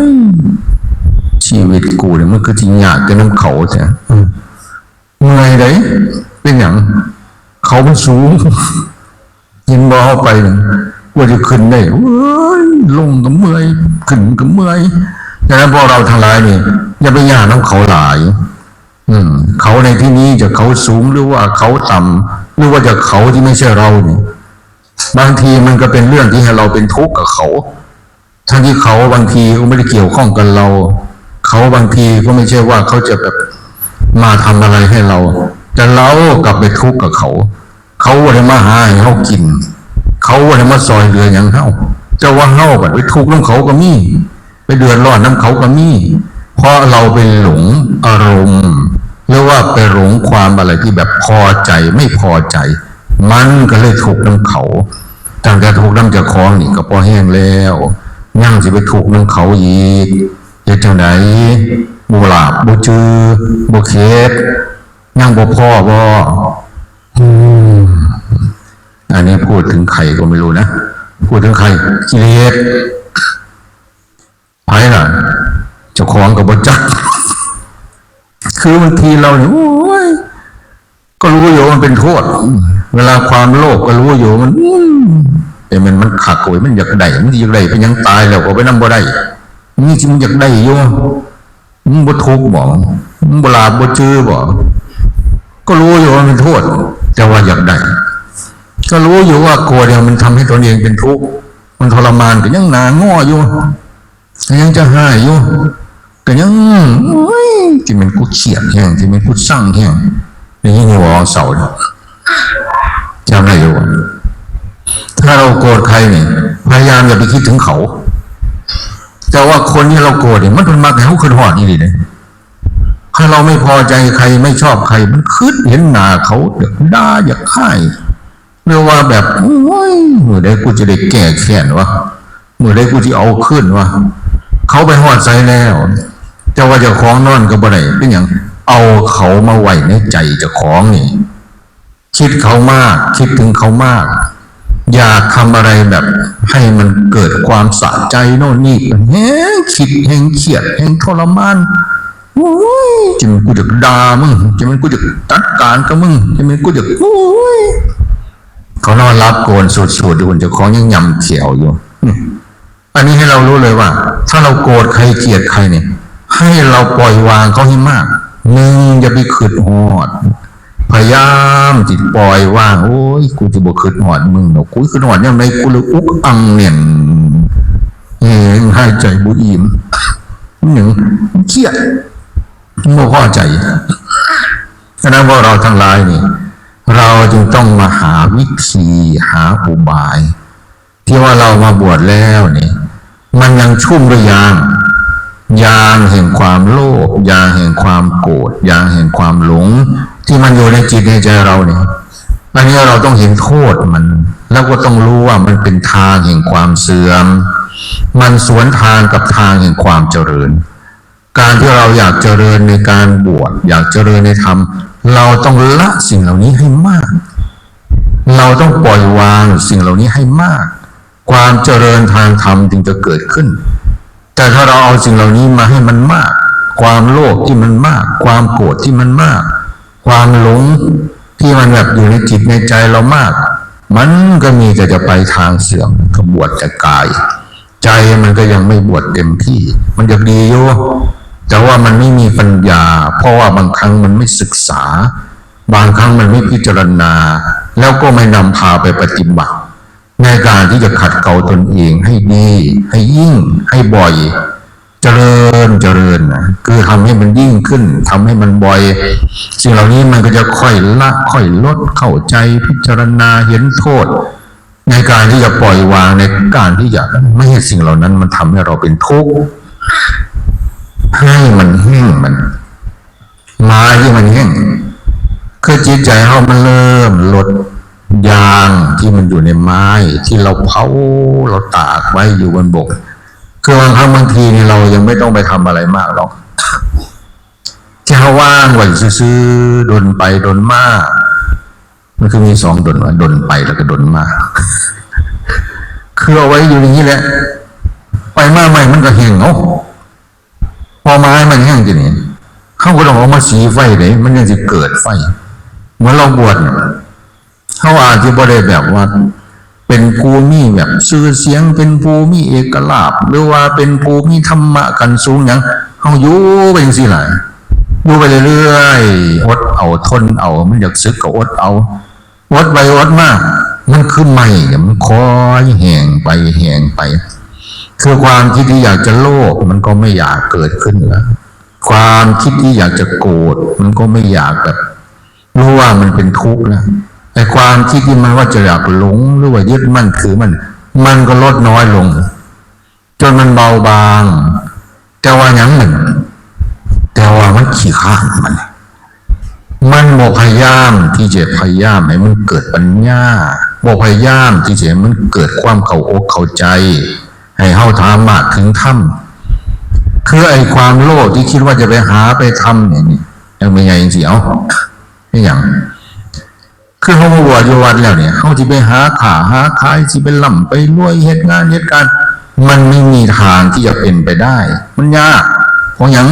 ย ชีวิตกูนี่มันคือสิยากแต่นำเขาแท้ อืม เมื่อยเด้ เป็นหยัง เขามันสูง เห็นบ่ เฮาไปนั่น กว่าจะขึ้นได้ โอ้ย ลงก็เมื่อย ขึ้นก็เมื่อย ฉะนั้นพวกเราทั้งหลายนี่ อย่าไปย่านนำเขาหลาย อืม เขาในที่นี้จะเขาสูง หรือว่าเขาต่ำ หรือว่าจะเขาที่ไม่ใช่เรานี่ บางทีมันก็เป็นเรื่องที่ให้เราเป็นทุกข์กับเขา ทั้งที่เขาบางทีก็ไม่ได้เกี่ยวข้องกับเรา เขาบางทีก็ไม่ใช่ว่าเขาจะแบบมาทำอะไรให้เรา แต่เรากลับไปทุกข์กับเขา เขาบ่ได้มาหาให้เฮากิน เขาบ่ได้มาซ่อยเหลือหยังเฮา แต่ว่าเฮาบัดไปทุกข์นำเขาก็มี ไปเดือดร้อนนำเขาก็มี เพราะเราไปหลงอารมณ์ หรือว่าไปหลงความอะไรที่แบบพอใจไม่พอใจ มันก็เลยทุกข์นำเขา ตั้งแต่ทุกข์นำเจ้าของนี่ก็พอแฮงแล้ว ยังสิไปทุกข์นำเขาอีก เฮ็ดจั่งใด บ่หลาบ บ่จื่อ บ่เข็ด ยังบ่พอบ่ อืม อันนี้พูดถึงใครก็ไม่รู้นะ พูดถึงใคร กิเลส ไผล่ะ เจ้าของก็บ่จัก คือบางทีเราเนี่ย โอ้ย ก็รู้อยู่ว่ามันเป็นโทษ เวลาความโลภก็รู้อยู่มัน อืม แต่มัน มันคักเว้ย มันอยากได้ มันอยากได้ เป็นหยัง ตายแล้วก็ไปนำบ่ได้ นี่สิมันอยากได้อยู่ มึงบ่ทุกข์บ่ มึงบ่หลาบบ่จื่อบ่ ก็รู้อยู่ว่ามันเป็นโทษ แต่ว่าอยากได้ ก็รู้อยู่ว่าโกรธเนี่ยมันทำให้ตนเองเป็นทุกข์ มันทรมาน ก็ยังหน้าง้ออยู่ ก็ยังจะฮ้ายอยู่ ก็ยัง โอ๊ย สิแม่นกูเครียดแฮง สิแม่นกูซังแฮง ได้ยินอยู่บ่ เซา จำได้อยู่บ่ ถ้าเราโกรธใครนี่ พยายามอย่าไปคิดถึงเขา จ ແຕ່ວ່າຄົນທີ່ເຮົາໂກດນີ້ ມັນເພິ່ນມັກໃຫ້ເຮົາຄິດຮອດອີ່ຫຼີເດ້. ຖ້າເຮົາບໍ່ພໍໃຈໃຜ ບໍ່ຊອບໃຜ ມັນຄິດເຫັນໜ້າເຂົາ ຢາກດ່າ ຢາກຮ້າຍ ຫຼືວ່າແບບ ໂອ້ຍ ມື້ໃດກູຈະໄດ້ແກ້ແຄ້ນວະ ມື້ໃດກູຊິເອົາຄືນວະ. ເຂົາໄປຮອດໃສແລ້ວ ແຕ່ວ່າເຈົ້າຂອງນອນກໍບໍ່ໄດ້ ເປັນຫຍັງ? ເອົາເຂົາມາໄວ້ໃນໃຈເຈົ້າຂອງນີ້ ຄິດເຂົາມາກ ຄິດເຖິງເຂົາມາກ ຢາກທຳອະໄລແບບໃຫ້ມັນເກີດຄວາມສະໃຈໂນ່ນນີ້ ແຮງຄິດ ແຮງຄຽດ ແຮງທໍລະມານ. ໂອ້ຍ ຈັ່ງແມ່ນກູຢາກດ່າມຶງ ຈັ່ງແມ່ນກູຢາກຈັດການກັບມຶງ ຈັ່ງແມ່ນກູຢາກ ໂອ້ຍ ເຂົານອນຫຼັບໂກນສູດໆຢູ່ ເຈົ້າຂອງຍັງຫຍ້ຳແຂ້ວຢູ່. ອັນນີ້ໃຫ້ເຮົາຮູ້ເລີຍວ່າ ຖ້າເຮົາໂກດໃຄ ກຽດໃຄນີ້ ໃຫ້ເຮົາປ່ອຍວາງເຂົາໃຫ້ມາກ. ໜຶ່ງ ຢ່າໄປຄິດຮອດ ພະຍາຍາມຊິປ່ອຍວາງ. ໂອ້ຍ ກູຊິບໍ່ຄິດຮອດມຶງດອກ ກູຄິດຮອດຍາມໃດ ກູເລີຍອຸກອັ່ງແໜ້ນ ແຮງຫາຍໃຈບໍ່ອີ່ມ. ໜຶ່ງ ຄຽດ ບໍ່ພໍໃຈ. ສະນັ້ນ ພວກເຮົາທັງຫຼາຍນີ້ ເຮົາຈຶ່ງຕ້ອງມາຫາວິທີ ຫາອຸບາຍ ທີ່ວ່າເຮົາມາບວດແລ້ວນີ້ ມັນຍັງຊຸ່ມດ້ວຍຢາງ ຢາງແຫ່ງຄວາມໂລບ ຢາງແຫ່ງຄວາມໂກດ ຢາງແຫ່ງຄວາມຫຼົງ ທີ່ມັນຢູ່ໃນຈິດໃນໃຈເຮົານີ້. ອັນນີ້ເຮົາຕ້ອງເຫັນໂທດມັນ ແລ້ວກໍຕ້ອງຮູ້ວ່າມັນເປັນທາງແຫ່ງຄວາມເສື່ອມ ມັນສວນທາງກັບທາງແຫ່ງຄວາມຈະເລີນ. ການທີ່ເຮົາຢາກຈະເລີນໃນການບວດ ຢາກຈະເລີນໃນທຳ ເຮົາຕ້ອງລະສິ່ງເຫຼົ່ານີ້ໃຫ້ມາກ ເຮົາຕ້ອງປ່ອຍວາງສິ່ງເຫຼົ່ານີ້ໃຫ້ມາກ ຄວາມຈະເລີນທາງທຳຈຶ່ງຈະເກີດຂຶ້ນ. ແຕ່ຖ້າເຮົາເອົາສິ່ງເຫຼົ່ານີ້ມາໃຫ້ມັນມາກ ຄວາມໂລບທີ່ມັນມາກ ຄວາມໂກດທີ່ມັນມາກ ຄວາມຫຼົງທີ່ມັນແບບຢູ່ໃນຈິດໃນໃຈເຮົາມາກ ມັນກໍມີແຕ່ຈະໄປທາງເສື່ອມ ກໍບວດແຕ່ກາຍ ໃຈມັນກໍຍັງໄມ່ບວດເຕັມທີ່. ມັນຢາກດີຢູ່ ແຕ່ວ່າມັນໄມ່ມີປັນຍາ ເພາະວ່າບາງຄັ້ງມັນໄມ່ສຶກສາ ບາງຄັ້ງມັນໄມ່ພິຈາລະນາ ແລ້ວກໍໄມ່ນຳພາໄປປະຕິບັດ ໃນການທີ່ຈະຂັດເກົາຕົນເອງໃຫ້ດີ ໃຫ້ຍິ່ງ ໃຫ້ບ່ອຍ ຈະເລີນ ຈະເລີນນະ ຄືທຳໃຫ້ມັນຍິ່ງຂຶ້ນ ທຳໃຫ້ມັນບ່ອຍ. ສິ່ງເຫຼົ່ານີ້ມັນກໍຈະຄ່ອຍລະ ຄ່ອຍລົດ ເຂົ້າໃຈ ພິຈາລະນາ ເຫັນໂທດ ໃນການທີ່ຈະປ່ອຍວາງ ໃນການທີ່ຈະບໍ່ເຮັດສິ່ງເຫຼົ່ານັ້ນ ມັນທຳໃຫ້ເຮົາເປັນທຸກ ໃຫ້ມັນແຫ້ງມັນ ມາທີ່ມັນແຫ້ງ ຄືຈິດໃຈເຮົາມັນເລີ່ມລົດຢາງທີ່ມັນຢູ່ໃນໄມ້ ທີ່ເຮົາເຜົາ ເຮົາຕາກໄວ້ຢູ່ບົນບົກ. ຄືບາງຄັ້ງບາງທີນີ້ເຮົາຍັງບໍ່ຕ້ອງໄປທຳອະໄລມາກດອກ ແຄ່ເຮົາວາງໄວ້ຊື່ໆ ດົນໄປດົນມາ ມັນຄືມີສອງດົນວ່າ ດົນໄປແລ້ວກໍດົນມາ ຄືເອົາໄວ້ຢູ່ຢ່າງນີ້ແຫຼະ ໄປມາໃໝ່ມັນກໍແຫ້ງເນາະ. ພໍມາໃຫ້ມັນແຫ້ງທີນີ້ ເຮົາກໍຕ້ອງເອົາມາສີໄຟເດ້ ມັນຈັ່ງຊິເກີດໄຟ. ເມື່ອເຮົາບວດນະ ເຮົາອາດຊິບໍ່ໄດ້ແບບວ່າເປັນຜູ້ມີແບບຊື່ສຽງ ເປັນຜູ້ມີເອກະລາບ ຫຼືວ່າເປັນຜູ້ມີທຳມະຂັ້ນສູງຫຍັງ. ເຮົາຢູ່ໄປຈັ່ງຊີ້ລະ ຢູ່ໄປເລື້ອຍໆ ອົດເອົາ ທົນເອົາ ມັນຢາກສຶກກໍອົດເອົາ. ອົດໄປອົດມາ ມັນຄືໄມ້ ມັນຄ່ອຍແຫ້ງໄປ ແຫ້ງໄປ. ຄືຄວາມຄິດທີ່ຢາກຈະໂລບ ມັນກໍໄມ່ຢາກເກີດຂຶ້ນລະ. ຄວາມຄິດທີ່ຢາກຈະໂກດ ມັນກໍໄມ່ຢາກ ແບບ ຮູ້ວ່າມັນເປັນທຸກລະ. ແຕ່ຄວາມຄິດທີ່ມັນວ່າຈະຢາກຫຼົງ ຫຼືວ່າຍຶດໝັ້ນຖືມັນ ມັນກໍລົດນ້ອຍລົງ ຈົນມັນເບົາບາງ. ແຕ່ວ່າຫຍັງມັນ ແຕ່ວ່າມັນຂີ້ຄ້ານ ມັນ ມັນບໍ່ພະຍາຍາມທີ່ຈະພະຍາຍາມໃຫ້ມັນເກີດປັນຍາ ບໍ່ພະຍາຍາມທີ່ຈະໃຫ້ມັນເກີດຄວາມເຂົ້າອົກເຂົ້າໃຈ ໃຫ້ເຮົາສາມາດເຖິງທຳ. ຄືໄອ້ຄວາມໂລບທີ່ຄິດວ່າຈະໄປຫາໄປທຳນີ້ ນີ້ ຈັ່ງແມ່ໃຫຍ່ຈັ່ງຊີ້ ເອົ້າ ເປັນຫຍັງ? ຄືເຮົາມາບວດຢູ່ວັດແລ້ວນີ້ ເຮົາຊິໄປຫາຄ້າຫາຂາຍ ຊິໄປລ່ຳໄປລວຍ ເຮັດງານເຮັດການ ມັນໄມ່ມີທາງທີ່ຈະເປັນໄປໄດ້ ມັນຍາກ. ເພາະຫຍັງ?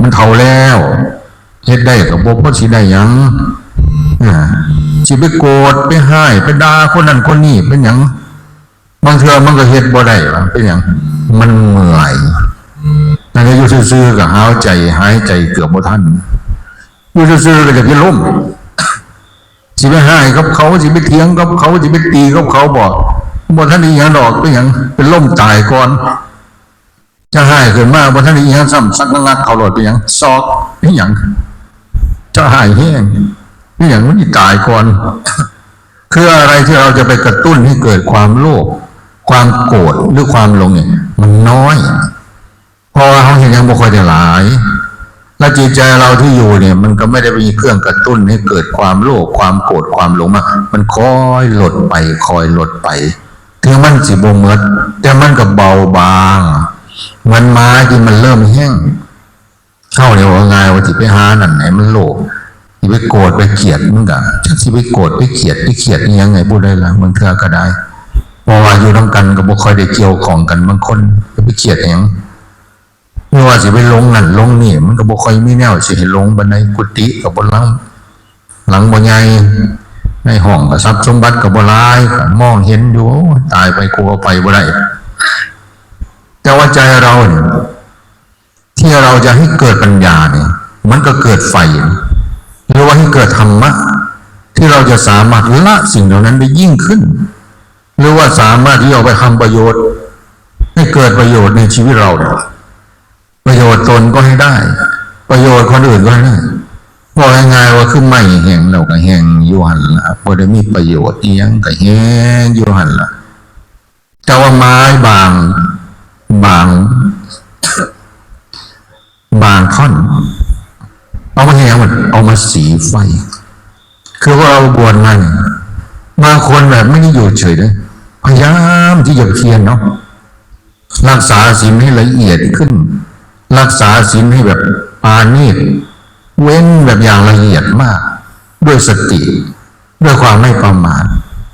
ມັນເຖົ້າແລ້ວ ເຮັດໄດ້ກໍບໍ່ພໍຊິໄດ້ຫຍັງ. ອາ ຊິໄປໂກດ ໄປຮ້າຍ ໄປດ່າຄົນນັ້ນຄົນນີ້ ເປັນຫຍັງ? ບາງເທື່ອມັນກໍເຮັດບໍ່ໄດ້ວ່າ ເປັນຫຍັງ? ມັນເມື່ອຍ. ນັ້ນແຫຼະ ຢູ່ຊື່ໆກໍຫາວໃຈ ຫາຍໃຈເກືອບບໍ່ທັນ. ຢູ່ຊື່ໆກໍຢາກຈະລົ້ມ ຊິໄປຮ້າຍກັບເຂົາ ຊິໄປຖຽງກັບເຂົາ ຊິໄປຕີກັບເຂົາບໍ? ບໍ່ທັນໄດ້ຫຍັງດອກ. ເປັນຫຍັງ? ເປັນລົມຕາຍກ່ອນ. ຈະຮ້າຍຂຶ້ນມາ ບໍ່ທັນໄດ້ຫຍັງຊ້ຳ ສັກງະງັກເຂົາໂລດ. ເປັນຫຍັງ? ຊອກ. ເປັນຫຍັງ? ຈະຮ້າຍແຮງ. ເປັນຫຍັງ? ມັນຊິຕາຍກ່ອນ. ຄືອະໄລທີ່ເຮົາຈະໄປກະຕຸ້ນໃຫ້ເກີດຄວາມໂລບ ຄວາມໂກດ ຫຼື ຄວາມຫຼົງນີ້ມັນນ້ອຍ ເພາະວ່າເຮົາເຮັດຫຍັງບໍ່ຄ່ອຍໄດ້ຫຼາຍ ແລະ ຈິດໃຈເຮົາທີ່ຢູ່ນີ້ ມັນກໍບໍ່ໄດ້ມີເຄື່ອງກະຕຸ້ນໃຫ້ເກີດຄວາມໂລບ ຄວາມໂກດ ຄວາມຫຼົງມາ ມັນຄ່ອຍລົດໄປ ຄ່ອຍລົດໄປ ເຖິງມັນຊິບໍ່ໝົດ ແຕ່ມັນກໍເບົາບາງ ເໝືອນໝາທີ່ມັນເລີ່ມແຫ້ງ ເຮົານີ້ເວົ້າງ່າຍວ່າຊິໄປຫານັ້ນໃຫ້ມັນໂລບ ຊິໄປໂກດໄປກຽດ ມັນກໍຈັກຊິໄປໂກດໄປກຽດ ໄປກຽດອີ່ຫຍັງໃຫ້ຜູ້ໃດລະ ບາງເທື່ອກໍໄດ້ ເພາະວ່າຢູ່ນຳກັນກໍບໍ່ຄ່ອຍໄດ້ກ່ຽວຂ້ອງກັນ ບາງຄົນຈະໄປກຽດຫຍັງ ຫຼືວ່າຊິໄປຫຼົງນັ້ນຫຼົງນີ້ ມັນກໍບໍ່ຄ່ອຍມີແນວຊິໃຫ້ຫຼົງປານໃດ ກຸຕິກໍບໍ່ຫຼັງ ຫຼັງບໍ່ໃຫຍ່ ໃນຫ້ອງກໍຊັບສົມບັດກໍບໍ່ຫຼາຍ ກໍມອງເຫັນຢູ່ ໂອ້ຍ ຕາຍໄປ ກູເອົາໄປບໍ່ໄດ້ ແຕ່ວ່າໃຈເຮົານີ້ ທີ່เราจะให้เกิดปัญญาเนี่ย มันก็เกิดไฟ หรือว่าให้เกิดธรรมะ ที่เราจะสามารถละสิ่งเหล่านั้นได้ยิ่งขึ้น หรือว่าสามารถที่เอาไปทำประโยชน์ ให้เกิดประโยชน์ในชีวิตเราเนี่ย ประโยชน์ตนก็ให้ได้ ประโยชน์คนอื่นก็ให้ได้ เว้าง่ายๆ ว่าคือไม้แห้งแล้วก็แห้งอยู่หั่นล่ะ บ่ได้มีประโยชน์อิหยังก็แห้งอยู่หั่นล่ะ แต่ว่าไม้บาง บาง บางท่อน เอามาแห้งหมด เอามาสีไฟ คือว่าเราบวชมาเนี่ย บางคนแบบไม่ได้อยู่เฉยเลย พยายามที่จะเพียรเนาะ รักษาศีลให้ละเอียดขึ้น รักษาศีลให้แบบปราณีต เว้นแบบอย่างละเอียดมาก ด้วยสติ ด้วยความไม่ประมาท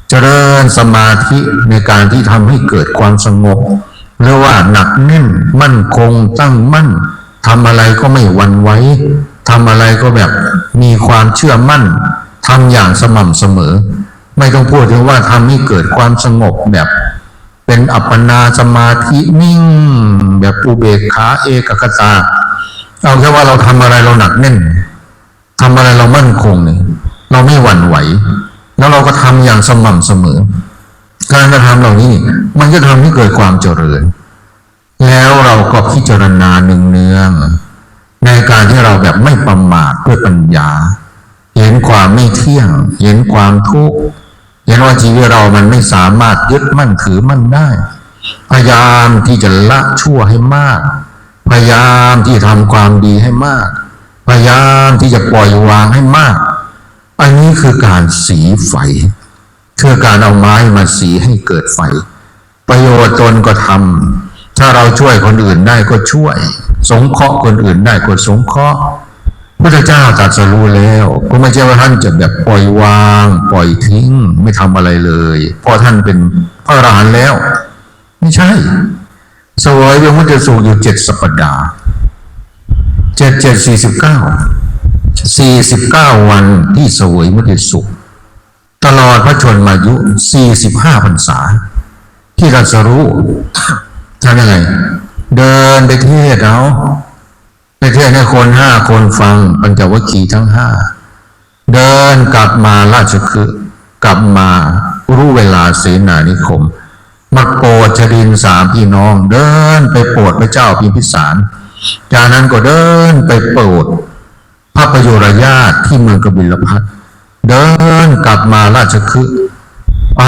เจริญสมาธิในการที่ทำให้เกิดความสงบ หรือว่าหนักแน่น มั่นคง ตั้งมั่น ทำอะไรก็ไม่หวั่นไหว ทำอะไรก็แบบมีความเชื่อมั่น ทำอย่างสม่ำเสมอ ไม่ต้องพูดถึงว่าทำให้เกิดความสงบแบบ เป็นอัปปนาสมาธินิ่ง แบบอุเบกขาเอกคตา เอาแค่ว่าเราทำอะไรเราหนักแน่น ทำอะไรเรามั่นคงเนี่ย เราไม่หวั่นไหว แล้วเราก็ทำอย่างสม่ำเสมอ การกระทำเหล่านี้มันจะทำให้เกิดความเจริญ แล้วเราก็พิจารณาเนืองๆ ในการที่เราแบบไม่ประมาทด้วยปัญญา เห็นความไม่เที่ยง เห็นความทุกข์ เห็นว่าชีวิตเรามันไม่สามารถยึดมั่นถือมั่นได้ พยายามที่จะละชั่วให้มาก พยายามที่จะทำความดีให้มาก พยายามที่จะปล่อยวางให้มาก อันนี้คือการสีไฟ คือการเอาไม้มาสีให้เกิดไฟ ประโยชน์ตนก็ทำ ถ้าเราช่วยคนอื่นได้ก็ช่วย สงเคราะห์คนอื่นได้ก็สงเคราะห์ พุทธเจ้าตรัสรู้แล้ว ก็ไม่ใช่ว่าท่านจะแบบปล่อยวาง ปล่อยทิ้ง ไม่ทำอะไรเลย เพราะท่านเป็นพระอรหันต์แล้ว ไม่ใช่ เสวยวิมุตติสุขอยู่เจ็ดสัปดาห์ เจ็ด เจ็ด สี่สิบเก้า สี่สิบเก้าวันที่เสวยวิมุตติสุข ตลอดพระชนมายุ สี่สิบห้าพรรษา ที่ตรัสรู้ ทำยังไง เดินไปเทศน์เอา ไปเทศน์ให้คนห้าคนฟัง ปัญจวัคคีย์ทั้งห้า เดินกลับมาราชคฤห์ กลับมารู้เวลาเสนานิคม มาโปรดชดินสามพี่น้อง เดินไปโปรดพระเจ้าพิมพิสาร จากนั้นก็เดินไปโปรดพระประยุรญาติที่เมืองกบิลพัสดุ์ เดินกลับมาราชคฤห์ ไป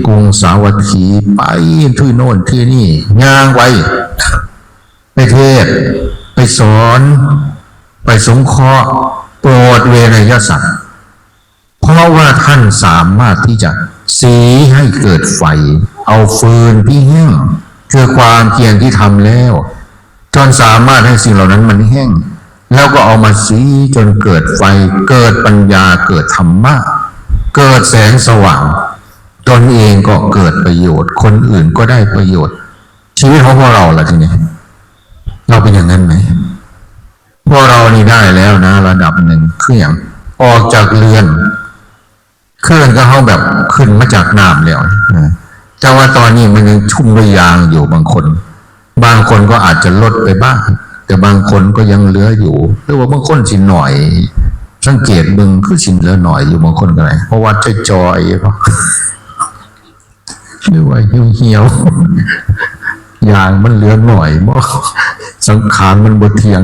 กรุงสาวัตถี ไปที่โน่นที่นี่ ย่างไป ไปเทศน์ ไปสอน ไปสงเคราะห์ โปรดเวไนยสัตว์ เพราะว่าท่านสามารถที่จะสีให้เกิดไฟ เอาฟืนที่แห้ง คือความเพียรที่ทำแล้ว จนสามารถให้สิ่งเหล่านั้นมันแห้ง แล้วก็เอามาสีจนเกิดไฟ เกิดปัญญา เกิดธรรมะ เกิดแสงสว่าง ตนเองก็เกิดประโยชน์ คนอื่นก็ได้ประโยชน์ ชีวิตของพวกเราล่ะทีนี้ เราเป็นอย่างนั้นไหม พวกเรานี่ได้แล้วนะ ระดับหนึ่ง คือหยัง ออกจากเรือน คือกันกับเฮาแบบขึ้นมาจากน้ำแล้วนะ แต่ว่าตอนนี้มันยังชุ่มด้วยยางอยู่ บางคน บางคนก็อาจจะลดไปบ้าง แต่บางคนก็ยังเหลืออยู่ หรือว่าบางคนสิหน่อย สังเกตเบิ่งคือสิเหลือหน่อยอยู่ บางคนก็ได้ เพราะว่าจ่อยๆ หรือว่าเหี่ยวๆ อย่างมันเหลือหน่อยบ่ สังขารมันบ่เที่ยง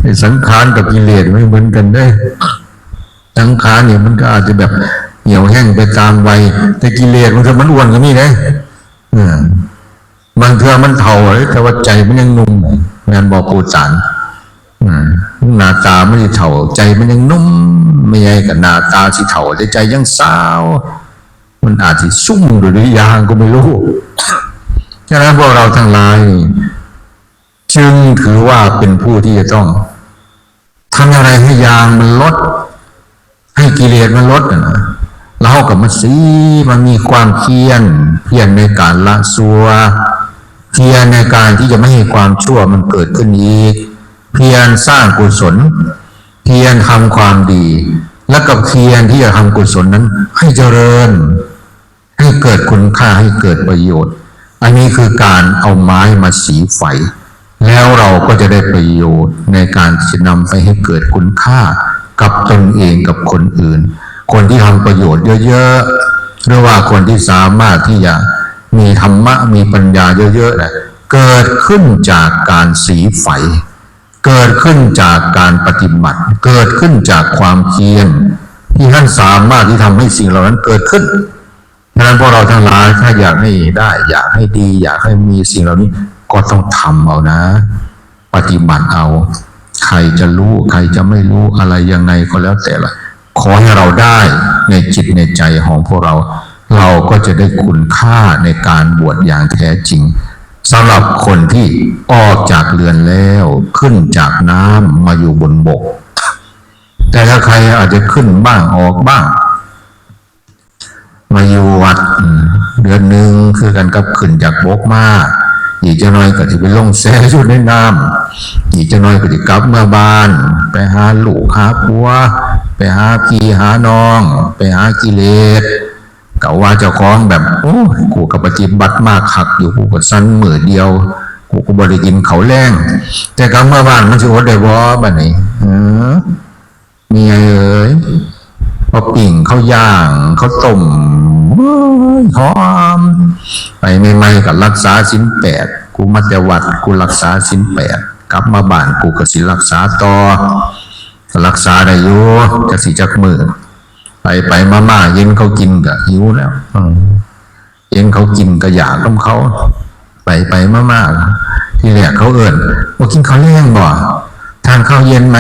ไอ้สังขารกับกิเลสมันเหมือนกันเด้ สังขารนี่มันก็อาจจะแบบเหี่ยวแห้งไปตามวัย แต่กิเลสมันก็มันอ้วนก็มีเด้ ເອີ ບາງເທື່ອມັນເຖົ້າເລີຍ ແຕ່ວ່າໃຈມັນຍັງໜຸ່ມ ແມ່ນບໍ່ ປູຕານ? ເອີ ໜ້າຕາມັນຊິເຖົ້າ ໃຈມັນຍັງໜຸ່ມ ແມ່ໃຫຍ່ກໍໜ້າຕາຊິເຖົ້າ ແຕ່ໃຈຍັງສາວ ມັນອາດຊິຊຸ່ມດ້ວຍອີ່ຫຍັງກໍບໍ່ຮູ້. ສະນັ້ນພວກເຮົາທັງຫຼາຍນີ້ ຈຶ່ງຖືວ່າເປັນຜູ້ທີ່ຈະຕ້ອງທຳຢ່າງໃດໃຫ້ຢາງມັນລົດ ໃຫ້ກິເລດມັນລົດນະ ແລ້ວເຮົາກໍມາສີ ມາມີຄວາມພຽນ ພຽນໃນການລະຊົ່ວ ພຽນໃນການທີ່ຈະບໍ່ໃຫ້ຄວາມຊົ່ວມັນເກີດຂຶ້ນອີກ ພຽນສ້າງກຸສົນ ພຽນທຳຄວາມດີ ແລ້ວກໍພຽນທີ່ຈະທຳກຸສົນນັ້ນໃຫ້ຈະເລີນ ໃຫ້ເກີດຄຸນຄ່າ ໃຫ້ເກີດປະໂຫຍດ. ອັນນີ້ຄືການເອົາໄມ້ມາສີໄຟ ແລ້ວເຮົາກໍຈະໄດ້ປະໂຫຍດໃນການທີ່ຈະນຳໄປໃຫ້ເກີດຄຸນຄ່າກັບຕົນເອງ ກັບຄົນອື່ນ. ຄົນທີ່ທຳປະໂຫຍດເຍີະໆ ຫຼືວ່າຄົນທີ່ສາມາດທີ່ຈະມີທຳມະ ມີປັນຍາເຍີະໆນະ ເກີດຂຶ້ນຈາກການສີໄຟ ເກີດຂຶ້ນຈາກການປະຕິບັດ ເກີດຂຶ້ນຈາກຄວາມພຽນ ທີ່ທ່ານສາມາດທີ່ທຳໃຫ້ສິ່ງເຫຼົ່ານັ້ນເກີດຂຶ້ນ. ສະນັ້ນພວກເຮົາທັງຫຼາຍ ຖ້າຢາກໃຫ້ໄດ້ ຢາກໃຫ້ດີ ຢາກໃຫ້ມີສິ່ງເຫຼົ່ານີ້ ກໍຕ້ອງທຳເອົານະ ປະຕິບັດເອົາ. ໃຄຈະຮູ້ ໃຄຈະໄມ່ຮູ້ ອະໄລຍັງໄງກໍແລ້ວແຕ່ລະ ຂໍໃຫ້ເຮົາໄດ້ໃນຈິດໃນໃຈຂອງພວກເຮົາ ເຮົາກໍຈະໄດ້ຄຸນຄ່າໃນການບວດຢ່າງແທ້ຈິງ ສຳລັບຄົນທີ່ອອກຈາກເຮືອນແລ້ວ ຂຶ້ນຈາກນ້ຳມາຢູ່ບົນບົກ. ແຕ່ລະໃຄອາດຈະຂຶ້ນບ້າງ ອອກບ້າງ ມາຢູ່ວັດ ເດືອນໜຶ່ງຄືກັນກັບຂຶ້ນຈາກບົກມາ. ອີກຈັກໜ້ອຍກໍຊິໄປລົງແຊ່ຢູ່ໃນນ້ຳ ອີກຈັກໜ້ອຍກໍຊິກັບເມືອບ້ານ ໄປຫາລູກຫາຜົວ ໄປຫາພີ່ຫານ້ອງ ໄປຫາກິເລດ. ກໍວ່າເຈົ້າຂອງແບບ ໂອ້ຍ ກູກໍປະຕິບັດມາຄັກຢູ່ ກູກໍສັນມື້ດຽວ ກູກໍບໍ່ໄດ້ກິນເຂົ້າແລງ. ແຕ່ກັບເມືອບ້ານມັນຊິອົດໄດ້ບໍ່ບາດນີ້? ເອີ ແມ່ໃຫຍ່ເອີຍ ເຂົາປີ້ງ ເຂົາຍ່າງ ເຂົາຕົ້ມ ໂອ້ຍ ຫອມ. ໄປໃໝ່ໆກໍລັກສາສິນແປດ ກູມາແຕ່ວັດ ກູລັກສາສິນແປດ ກັບມາບ້ານ ກູກໍຊິລັກສາຕໍ່ ກໍລັກສາໄດ້ຢູ່ ຈັກຊິຈັກມື້. ໄປໆມາໆ ເຫັນເຂົາກິນກໍຫິວແລ້ວ ເຫັນເຂົາກິນກໍຢາກນຳເຂົາ. ໄປໆມາໆ ທີແລກເຂົາເອີ້ນ ບໍ່ກິນເຂົ້າແລງບໍ່? ທານເຂົ້າເຢັນໄໝ?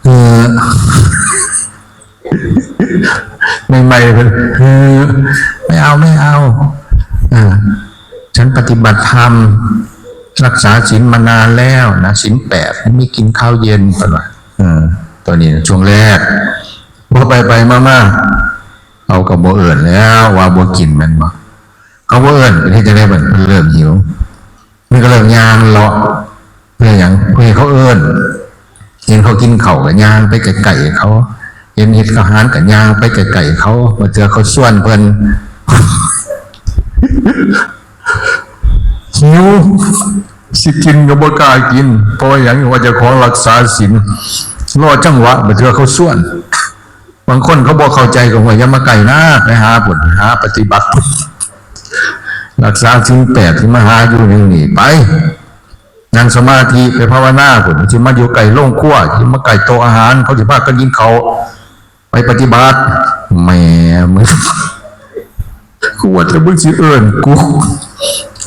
ເອີ ໃໝ່ໆ ເພິ່ນ ເອີ ໄມ່ເອົາ ໄມ່ເອົາ ເອີ ສັນປະຕິບັດທຳ ລັກສາສິນມານານແລ້ວນະ ສິນແປດ ມີກິນເຂົ້າເຢັນ ເພິ່ນວ່າ. ເອີ ຕົວນີ້ຊ່ວງແລກ ພໍໄປໆມາໆ ເຂົາກໍບໍ່ເອີ້ນແລ້ວ ວ່າບໍ່ກິນແມ່ນບໍ່? ເຂົາບໍ່ເອີ້ນ ເຮັດຈັ່ງໃດບັດ ເພິ່ນເລີ່ມຫິວ ມັນກໍເລີ່ມຍ່າງເລາະ. ເພື່ອຫຍັງ? ເພື່ອໃຫ້ເຂົາເອີ້ນ. ເຫັນເຂົາກິນເຂົ້າກໍຍ່າງໄປໃກ້ໆເຂົາ ເຫັນເຮັດອາຫານກໍຍ່າງໄປໃກ້ໆເຂົາ ບາງເທື່ອເຂົາຊວນເພິ່ນ ຫິວ ຊິກິນກໍບໍ່ກ້າກິນ. ເພາະຫຍັງ? ວ່າເຈົ້າຂອງລັກສາສິນ ລໍຈັງຫວະ ບາງເທື່ອເຂົາຊວນ. ບາງຄົນເຂົາບໍ່ເຂົ້າໃຈກໍວ່າ ຢ່າມາໃກ້ນາ ໄປຫາພຸ້ນ ຫາປະຕິບັດ ລັກສາສິນແປດ ຊິມາຫາຢູ່ແນວນີ້ ໄປ ນັ່ງສະມາທິ ໄປພາວະນາພຸ້ນ ຊິມາຢູ່ໃກ້ໂລງຄົວ ຊິມາໃກ້ໂຕະອາຫານ ເຂົາຊິພາກັນກິນເຂົ້າ ໄປປະຕິບັດ. ແມ່ມຶງ ກູວ່າແຕ່ມຶງຊິເອີ້ນກູ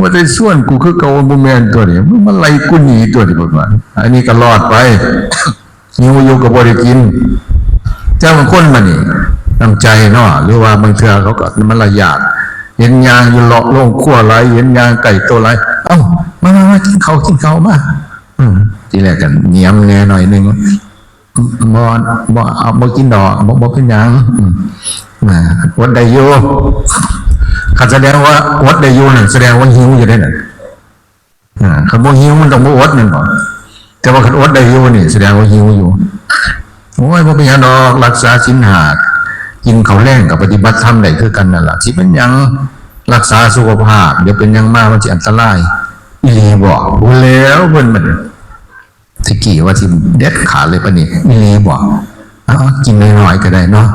ວ່າແຕ່ຊວນກູຄືເກົ່າ. ບໍ່ແມ່ນຕົວນີ້ ມຶງມາໄລ່ກູໜີຕົວນີ້ ເພິ່ນວ່າ. ອັນນີ້ກໍລອດໄປ ຫິວຢູ່ກໍບໍ່ໄດ້ກິນ. ແຕ່ບາງຄົນມານີ້ ນ້ຳໃຈເນາະ ຫຼືວ່າບາງເທື່ອເຂົາກໍມາລະຍາດ ເຫັນຍ່າງຢູ່ເລາະໂລງຄົວຫຼາຍ ເຫັນຍ່າງໃກ້ໂຕະຫຼາຍ ເອົ້າ ມາໆໆ ກິນເຂົ້າ ກິນເຂົ້າ ມາ. ອືມ ທີແລກກໍຫງຽມແດ່ໜ້ອຍໜຶ່ງ ບໍ່ ບໍ່ ເອົາ ບໍ່ກິນດອກ ບໍ່ ບໍ່ເປັນຫຍັງ ອືມ ອາ ອົດໄດ້ຢູ່. ຄັນສະແດງວ່າອົດໄດ້ຢູ່ນັ້ນ ສະແດງວ່າຫິວຢູ່ເດ້ນັ້ນ. ອາ ຄັນບໍ່ຫິວມັນຕ້ອງບໍ່ອົດແມ່ນບໍ່? ແຕ່ວ່າຄັນອົດໄດ້ຢູ່ນີ້ ສະແດງວ່າຫິວຢູ່. ໂອ້ຍ ບໍ່ເປັນຫຍັງດອກ ລັກສາສິນຫ້າ ກິນເຂົ້າແລງກໍປະຕິບັດທຳໄດ້ຄືກັນນັ້ນລະ ຊິເປັນຫຍັງ? ລັກສາສຸຂະພາບ ດຽວເປັນຫຍັງມາມັນຊິອັນຕະລາຍ. ອີ່ຫຼີບໍ? ບໍ່ແລ້ວເພິ່ນມັນ ແຕ່ກີ້ວ່າຊິເດັດຂາດເລີຍ ປານນີ້ອີ່ຫຼີບໍ? ເອົາ ກິນໜ້ອຍໆກໍໄດ້ເນາະ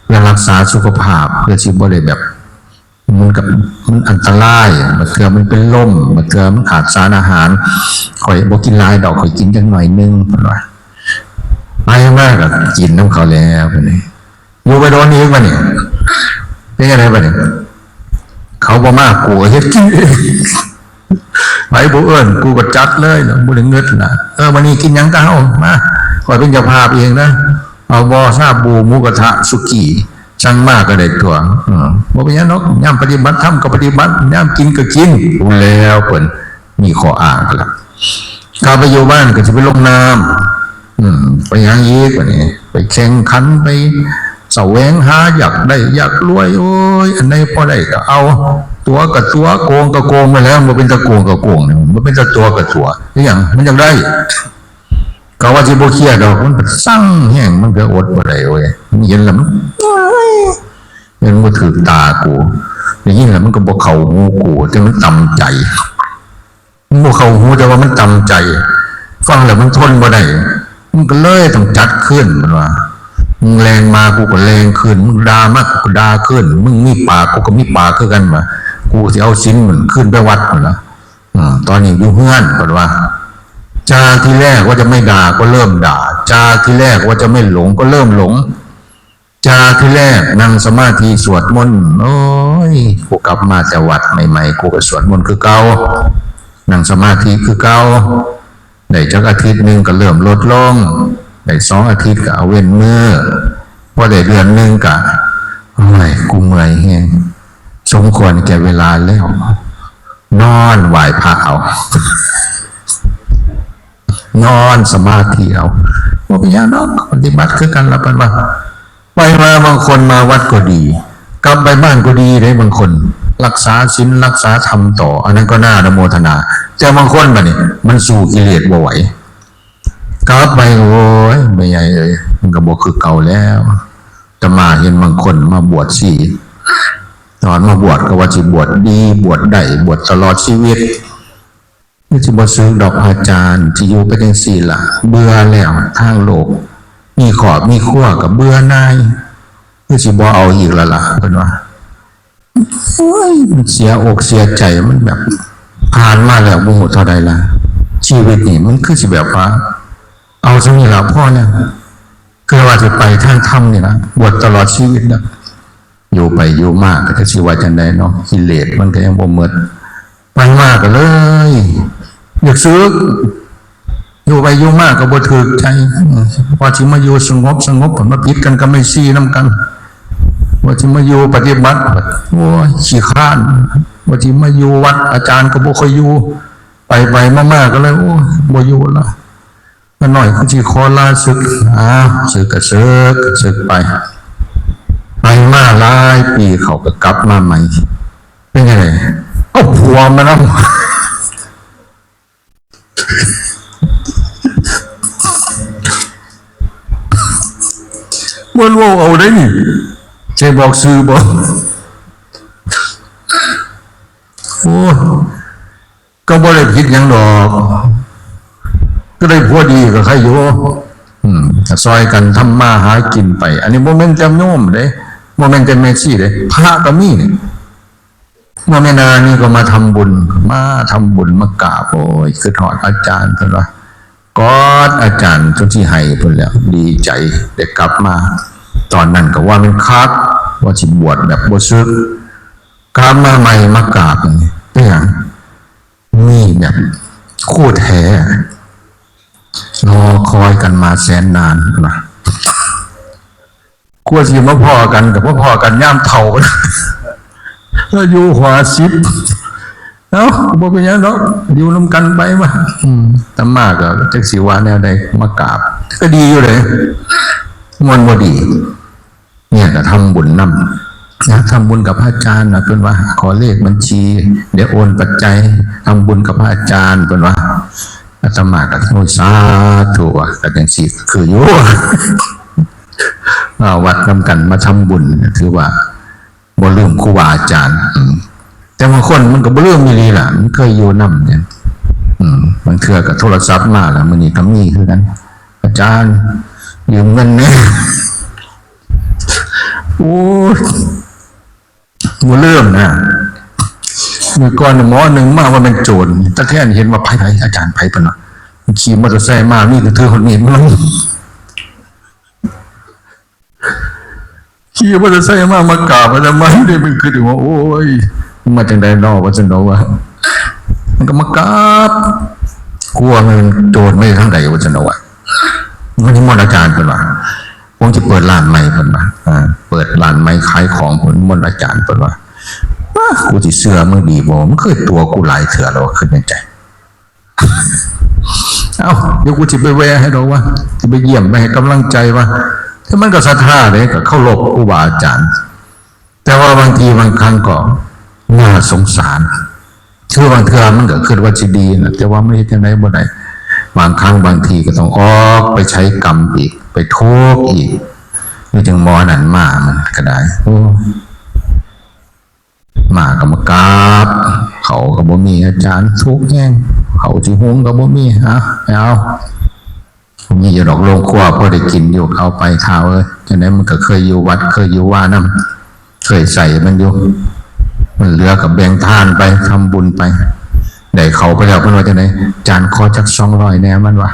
ເພື່ອຮັກສາສຸຂະພາບ ເພື່ອຊິບໍ່ໄດ້ແບບ ມັນກໍ ມັນອັນຕະລາຍ ບາງເທື່ອມັນເປັນລົມ ບາງເທື່ອມັນຂາດສານອາຫານ. ຂ້ອຍບໍ່ກິນຫຼາຍດອກ ຂ້ອຍກິນຈັກໜ້ອຍໜຶ່ງ ເພິ່ນວ່າ. ໄປມາກໍກິນນຳເຂົາແລ້ວ ບາດນີ້ ຢູ່ໄປໂດນອີກ ບາດນີ້ ເປັນຈັ່ງໃດບາດນີ້? ເຂົາ ບໍ່ມາ ກູກໍເຮັດກິນເອງ ໃຜບໍ່ເອີ້ນ ກູກໍຈັດເລີຍ ບໍ່ໄດ້ເງິດນະ. ເອີ ມື້ນີ້ກິນຫຍັງກັນເຮົາ ມາ ຂ້ອຍເປັນເຈົ້າພາບເອງນະ. ເອົາບໍ່ ຊາບູ ໝູກະທະ ສຸກີ ສັ່ງມາກໍໄດ້ຕົວະ. ເອີ ບໍ່ເປັນຫຍັງດອກ ຍາມປະຕິບັດທຳກໍປະຕິບັດ ຍາມກິນກໍກິນ. ຮູ້ແລ້ວເພິ່ນມີຂໍ້ອ້າງແລ້ວ ກັບໄປຢູ່ບ້ານກໍຊິໄປລົງນ້ຳ ອືມ ໄປຫຍັງອີກບາດນີ້ ໄປແຂ່ງຂັນ ໄປສະແຫວງຫາ ຢາກໄດ້ຢາກລວຍ ໂອ້ຍ ອັນໃດພໍໄດ້ກໍເອົາ ຕົວະກໍຕົວະ ໂກງກໍໂກງໄປແລ້ວ ບໍ່ເປັນຕາໂກງກໍໂກງ ບໍ່ເປັນຕາຕົວະກໍຕົວະ ອີຫຍັງ ມັນຢາກໄດ້ ກໍວ່າຊິບໍ່ເຄຍດອກ ມັນຊັງແຮງ ມັນກໍອົດບໍ່ໄດ້ເວີຍ ມັນເຫັນແລ້ວມັນ ເຫັນບໍ່ຖືກຕາກູ ໄດ້ຍິນແລ້ວມັນກໍບໍ່ເຂົ້າຫູກູ ແຕ່ມັນຕຳໃຈ. ມັນບໍ່ເຂົ້າຫູ ແຕ່ວ່າມັນຕຳໃຈ ຟັງແລ້ວມັນທົນບໍ່ໄດ້ ມັນກໍເລີຍຕ້ອງຈັດຄືນ ມັນວ່າ ມຶງແລ່ນມາ ກູກໍແລ່ນຄືນ ມຶງດ່າມາ ກູກໍດ່າຄືນ ມຶງມີປາກ ກູກໍມີປາກຄືກັນ ວ່າ ກູຊິເອົາສິນມັນຄືນໄປວັດ ເພິ່ນວ່າ. ອືມ ຕອນນີ້ຢູ່ເຮືອນ ເພິ່ນວ່າ ຈາກທີ່ແລກວ່າຈະໄມ່ດ່າ ກໍເລີ່ມດ່າ ຈາກທີ່ແລກວ່າຈະໄມ່ຫຼົງ ກໍເລີ່ມຫຼົງ. ຈາກທີ່ແລກນັ່ງສະມາທິສວດມົນ ໂອ້ຍ ກູກັບມາແຕ່ວັດໃໝ່ໆ ກູກໍສວດມົນຄືເກົ່າ ນັ່ງສະມາທິຄືເກົ່າ ໄດ້ຈັກອາທິດໜຶ່ງກໍເລີ່ມລົດລົງ ໄດ້ສອງອາທິດກໍເວັ້ນມື້ ພໍໄດ້ເດືອນໜຶ່ງກໍ ໂອ້ຍ ກູເມື່ອຍແຮງ ສົມຄວນແກ່ເວລາແລ້ວ ນອນໄຫວ້ພະເອົາ ນອນສະມາທິເອົາ ບໍ່ເປັນຫຍັງດອກ ປະຕິບັດຄືກັນລະ ເພິ່ນວ່າ. ໄປມາບາງຄົນມາວັດກໍດີ ກັບໄປບ້ານກໍດີເດ້ ບາງຄົນຮັກສາສິນ ຮັກສາທຳຕໍ່ ອັນນັ້ນກໍໜ້າອະນຸໂມທະນາ ແຕ່ບາງຄົນບາດນີ້ມັນສູ້ກິເລດບໍ່ໄຫວ ກັບໄປ ໂອ້ຍ ແມ່ໃຫຍ່ເອີຍ ມັນກໍບໍ່ຄືເກົ່າແລ້ວ. ອາດຕະມາເຫັນບາງຄົນມາບວດຊີ ຕອນມາບວດກໍວ່າຊິບວດດີ ບວດໄດ້ ບວດຕະຫຼອດຊີວິດ ຄືຊິບໍ່ສຶກດອກອາຈານ ຊິຢູ່ໄປຈັ່ງຊີ້ລະ ເບື່ອແລ້ວທາງໂລກ ມີຄອບມີຄົວກໍເບື່ອໜ່າຍ ຄືຊິບໍ່ເອົາອີກລະລະ ເພິ່ນວ່າ. ໂອ້ຍ ມັນເສຍອົກເສຍໃຈ ມັນແບບຜ່ານມາແລ້ວບໍ່ຮູ້ເທົ່າໃດລະ ຊີວິດນີ້ ມັນຄືຊິແບບວ່າ ເອົາສ່ຳນີ້ລະ ພໍແລ້ວ ຄືວ່າຊິໄປທາງທຳນີ້ລະ ບວດຕະຫຼອດຊີວິດລະ. ຢູ່ໄປຢູ່ມາກໍຈັກຊິວ່າຈັ່ງໃດເນາະ ກິເລດມັນກໍຍັງບໍ່ໝົດ ໄປມາກໍເລີຍຢາກສຶກ ຢູ່ໄປຢູ່ມາກໍບໍ່ຖືກໃຈ ວ່າຊິມາຢູ່ສະຫງົບສະຫງົບ ມາຜິດກັນກັບແມ່ຊີນຳກັນ ວ່າຊິມາຢູ່ປະຕິບັດ ໂອ້ຍ ຂີ້ຄ້ານ ວ່າຊິມາຢູ່ວັດ ອາຈານກໍບໍ່ຄ່ອຍຢູ່ ໄປໆມາໆກໍເລີຍ ໂອ້ຍ ບໍ່ຢູ່ລະ ຂ້ານ້ອຍຄືຊິຂໍລາສຶກ ອ້າວ ສຶກກໍສຶກ ສຶກໄປ ໄປມາຫຼາຍປີເຂົາກໍກັບມາໃໝ່ ເປັນຈັ່ງໃດ ເອົາຜົວມານຳ ເພິ່ນເວົ້າເອົາໄດ໋ນີ້ ໃຈບອກຊື່ບໍ່ ໂອ້ຍ ກໍບໍ່ໄດ້ຜິດຫຍັງດອກ ກໍໄດ້ຜົວດີກໍໃຄຢູ່ ອືມ ກໍຊ່ອຍກັນທຳມາຫາກິນໄປ ອັນນີ້ບໍ່ແມ່ນແຕ່ໂຍມເດ້ ບໍ່ແມ່ນແຕ່ແມ່ຊີເດ້ ພະກໍມີນີ້ ເມື່ອແມ່ນານີ້ກໍມາທຳບຸນ ມາທຳບຸນ ມາກາບ ໂອ້ຍ ຄິດຮອດອາຈານ ເພິ່ນວ່າ ກອດອາຈານຈົນຊິໄຫ້ພຸ້ນແຫຼ້ວ ດີໃຈໄດ້ກັບມາ ຕອນນັ້ນກໍວ່າແມ່ນຄັກ ວ່າຊິບວດແບບບໍ່ສຶກ ກັບມາໃໝ່ມາກາບ ເປັນຫຍັງ ມີແບບຄູ່ແທ້ ລໍຄອຍກັນມາແສນນານນະ ກວ່າຊິມາພໍ້ກັນ ກໍມາພໍ້ກັນຍາມເຖົ້າ ອາຍຸຫ້າສິບ ເອົ້າ ບໍ່ເປັນຫຍັງດອກ ຢູ່ນຳກັນໄປວ່າ ອືມ ອາດຕະມາກໍຈັກຊິວ່າແນວໃດ ມາກາບ ກໍດີຢູ່ເດ້ ມ່ວນບໍ່ດີ ເມຍກໍທຳບຸນນຳ ນະ ທຳບຸນກັບພະອາຈານນະ ເພິ່ນວ່າ ຂໍເລກບັນຊີ ດຽວໂອນປັດໄຈ ທຳບຸນກັບພະອາຈານ ເພິ່ນວ່າ ອາດຕະມາກໍ ໂອ້ຍ ສາທຸ ວ່າ ກໍຈັ່ງຊີ້ຄືຢູ່ ມາວັດນຳກັນ ມາທຳບຸນ ຖືວ່າບໍ່ລືມຄູບາອາຈານ ອືມ ແຕ່ບາງຄົນມັນກໍບໍ່ລືມອີ່ຫຼີລະ ມັນເຄີຍຢູ່ນຳ ອືມ ບາງເທື່ອກໍໂທລະສັບມາລະ ມື້ນີ້ກໍມີຄືກັນ ອາຈານ ຢືມເງິນແດ່ ໂອ້ຍ ບໍ່ລືມນະ ມື້ກ່ອນໝໍໜຶ່ງມາວ່າແມ່ນໂຈນ ຕາແທນເຫັນວ່າ ໃຜ ໃຜ ອາຈານໃຜ ເພິ່ນວ່າ ຂີ່ມໍເຕີໄຊມາ ມີກໍຖືຮອດມີດມາ ຂີ່ມໍເຕີໄຊມາ ມາກາບອາດຕະມາເດ້ ມັນຄິດວ່າ ໂອ້ຍ ມາຈັ່ງໃດນໍ ວ່າຊັ້ນດອກວ່າ. ມັນກໍມາກາບ ກົວມັນໂຈນມາຢູ່ທາງໃດ ວ່າຊັ້ນດອກວ່າ. ມັນນິມົນອາຈານ ເພິ່ນວ່າ ຜົມຈະເປີດຮ້ານໃໝ່ ເພິ່ນວ່າ ເອີ ເປີດຮ້ານໃໝ່ຂາຍຂອງ ເພິ່ນ ນິມົນອາຈານ ເພິ່ນວ່າ. ອາ ກູຊິເຊື່ອມຶງດີບໍ່? ມຶງເຄີຍຕົວະກູຫຼາຍເທື່ອແລ້ວ ຄິດໃນໃຈ. ເອົ້າ ດຽວກູຊິໄປແວ່ໃຫ້ດອກວ່າ ຊິໄປຢ້ຽມ ໄປໃຫ້ກຳລັງໃຈວ່າ. ແຕ່ມັນກໍສັດທາເດ້ ກໍເຄົາລົບຄູບາອາຈານ ແຕ່ວ່າບາງທີບາງຄັ້ງກໍໜ້າສົງສານ. ຄືບາງເທື່ອມັນກໍຄິດວ່າຊິດີນະ ແຕ່ວ່າມັນເຮັດຈັ່ງໃດບໍ່ໄດ້. ບາງຄັ້ງບາງທີກໍຕ້ອງອອກໄປໃຊ້ກຳອີກ ໄປທຸກອີກ. ມີຈັ່ງໝໍນັ້ນມາ ມັນກໍໄດ້ ໂອ້ຍ ມາກໍມາກາບ ເຂົ້າກໍບໍ່ມີ ອາຈານ ທຸກແຮງ ເຂົ້າຊິຫຸງກໍບໍ່ມີ. ເອົາ ເອົາ ມີຢູ່ດອກໂລງຄົວ ພໍໄດ້ກິນຢູ່. ເອົາໄປທ້າວເອີຍ ຈັ່ງໃດມັນກໍເຄີຍຢູ່ວັດ ເຄີຍຢູ່ວານຳ ເຄີຍໃຊ້ມັນຢູ່. ມັນເຫຼືອກໍແບ່ງທານໄປ ທຳບຸນໄປ. ໄດ້ເຂົ້າໄປແລ້ວ ເພິ່ນວ່າຈັ່ງໃດ? ອາຈານ ຂໍຈັກສອງຮ້ອຍແດ່ ມັນວ່າ.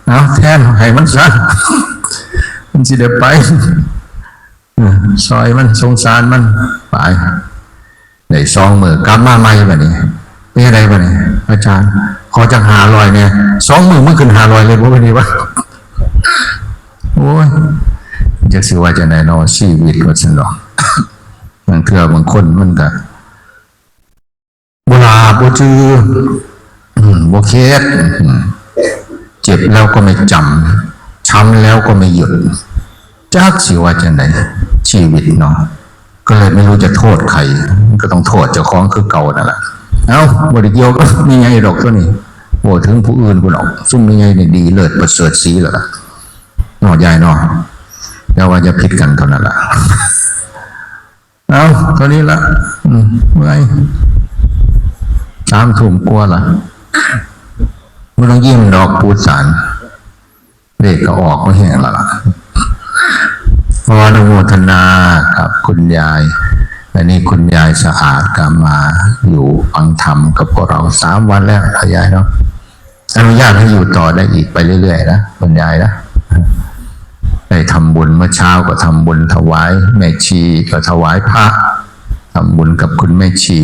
ເອົາ ແທນໃຫ້ມັນຊະ ມັນຊິໄດ້ໄປ. ເອີ ຊ່ອຍມັນ ສົງສານມັນ ໄປ. ໄດ້ສອງມື້ ກັບມາໃໝ່ບາດນີ້. ເປັນຈັ່ງໃດບາດນີ້? ອາຈານ ຂໍຈັກຫ້າຮ້ອຍແດ່. ສອງມື້ ມື້ຂຶ້ນຫ້າຮ້ອຍເລີຍບໍ່ ບາດນີ້ວະ? ໂອ້ຍ ຈັກຊິວ່າຈັ່ງໃດນໍ ຊີວິດ ວ່າຊັ້ນດອກ. ບາງເທື່ອບາງຄົນມັນກະ ບໍ່ຫຼາບບໍ່ຈື່ ອືມ ບໍ່ເຄັດ ອືມ ເຈັບແລ້ວກໍໄມ່ຈຳ ຊ້ຳແລ້ວກໍໄມ່ຢຸດ. ຈັກຊິວ່າຈັ່ງໃດ ຊີວິດເນາະ. ກໍເລີຍໄມ່ຮູ້ຈະໂທດໃຜ ກໍຕ້ອງໂທດເຈົ້າຂອງຄືເກົ່ານັ້ນລະ. ເອົ້າ ບໍ່ໄດ້ກ່ຽວກັບແມ່ໃຫຍ່ດອກໂຕນີ້ ເວົ້າເຖິງຜູ້ອື່ນພຸ້ນດອກ. ຊຸມແມ່ໃຫຍ່ນີ້ດີເລີດປະເສີດສີແລ້ວລະເນາະ ຍາຍເນາະ. ແຕ່ວ່າຢ່າຜິດກັນເທົ່ານັ້ນລະ. ເອົາ ເທົ່ານີ້ລະ ອືມ ເມື່ອຍ ສາມທຸ່ມກວ່າລະ. ບໍ່ຕ້ອງຍິ້ມດອກ ປູສານ ເລກກໍອອກມາແຮງລະລະ. ຂໍອະນຸໂມທະນາກັບຄຸນຍາຍ. ອັນນີ້ຄຸນຍາຍສະອາດກໍມາຢູ່ຟັງທຳກັບພວກເຮົາສາມວັນແລ້ວ ຍາຍເນາະ. ອະນຸຍາດໃຫ້ຢູ່ຕໍ່ໄດ້ອີກໄປເລື້ອຍໆນະ ຄຸນຍາຍນະ. ໄດ້ທຳບຸນ ເມື່ອເຊົ້າກໍທຳບຸນຖວາຍແມ່ຊີ ກໍຖວາຍພະ ທຳບຸນກັບຄຸນແມ່ຊີ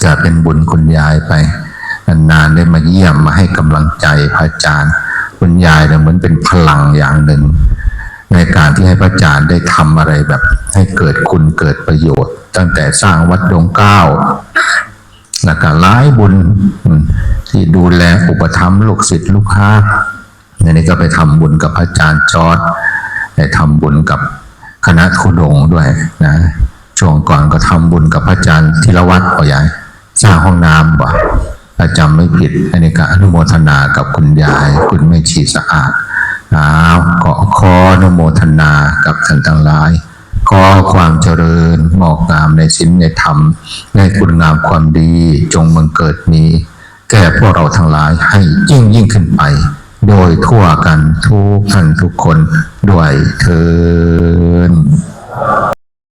ກໍເປັນບຸນຄຸນຍາຍໄປ. ນານໆໄດ້ມາຢ້ຽມ ມາໃຫ້ກຳລັງໃຈພະອາຈານ. ຄຸນຍາຍເນຍ ເໝືອນເປັນພະລັງຢ່າງໜຶ່ງ ໃນການທີ່ໃຫ້ພະອາຈານໄດ້ທຳອະໄລແບບໃຫ້ເກີດຄຸນເກີດປະໂຫຍດ ຕັ້ງແຕ່ສ້າງວັດດົງກ້າວ ແລ້ວກໍຫຼາຍບຸນ ອືມ ທີ່ດູແລອຸປະຖຳລູກສິດລູກຫາ. ອັນນີ້ກໍໄປທຳບຸນກັບອາຈານຈອດ ໄດ້ທຳບຸນກັບຄະນະທຸດົງດ້ວຍນະ. ຊ່ວງກ່ອນກໍທຳບຸນກັບອາຈານທີລະວັດ ບໍ່ຍາຍ ສ້າງຫ້ອງນ້ຳບໍ່ ຖ້າຈຳໄມ່ຜິດ. ອັນນີ້ກໍອະນຸໂມທະນາກັບຄຸນຍາຍ ຄຸນແມ່ຊີສະອາດ. ອ້າວ ກໍຂໍອະນຸໂມທະນາກັບທ່ານທັງຫຼາຍ. ຂໍຄວາມຈະເລີນງອກງາມໃນສິນໃນທຳ ໃນຄຸນງາມຄວາມດີ ຈົ່ງບັງເກີດມີແກ່ພວກເຮົາທັງຫຼາຍໃຫ້ຍິ່ງໆຂຶ້ນໄປ ໂດຍທົ່ວກັນທຸກທ່ານທຸກຄົນດ້ວຍເທີ້ນ.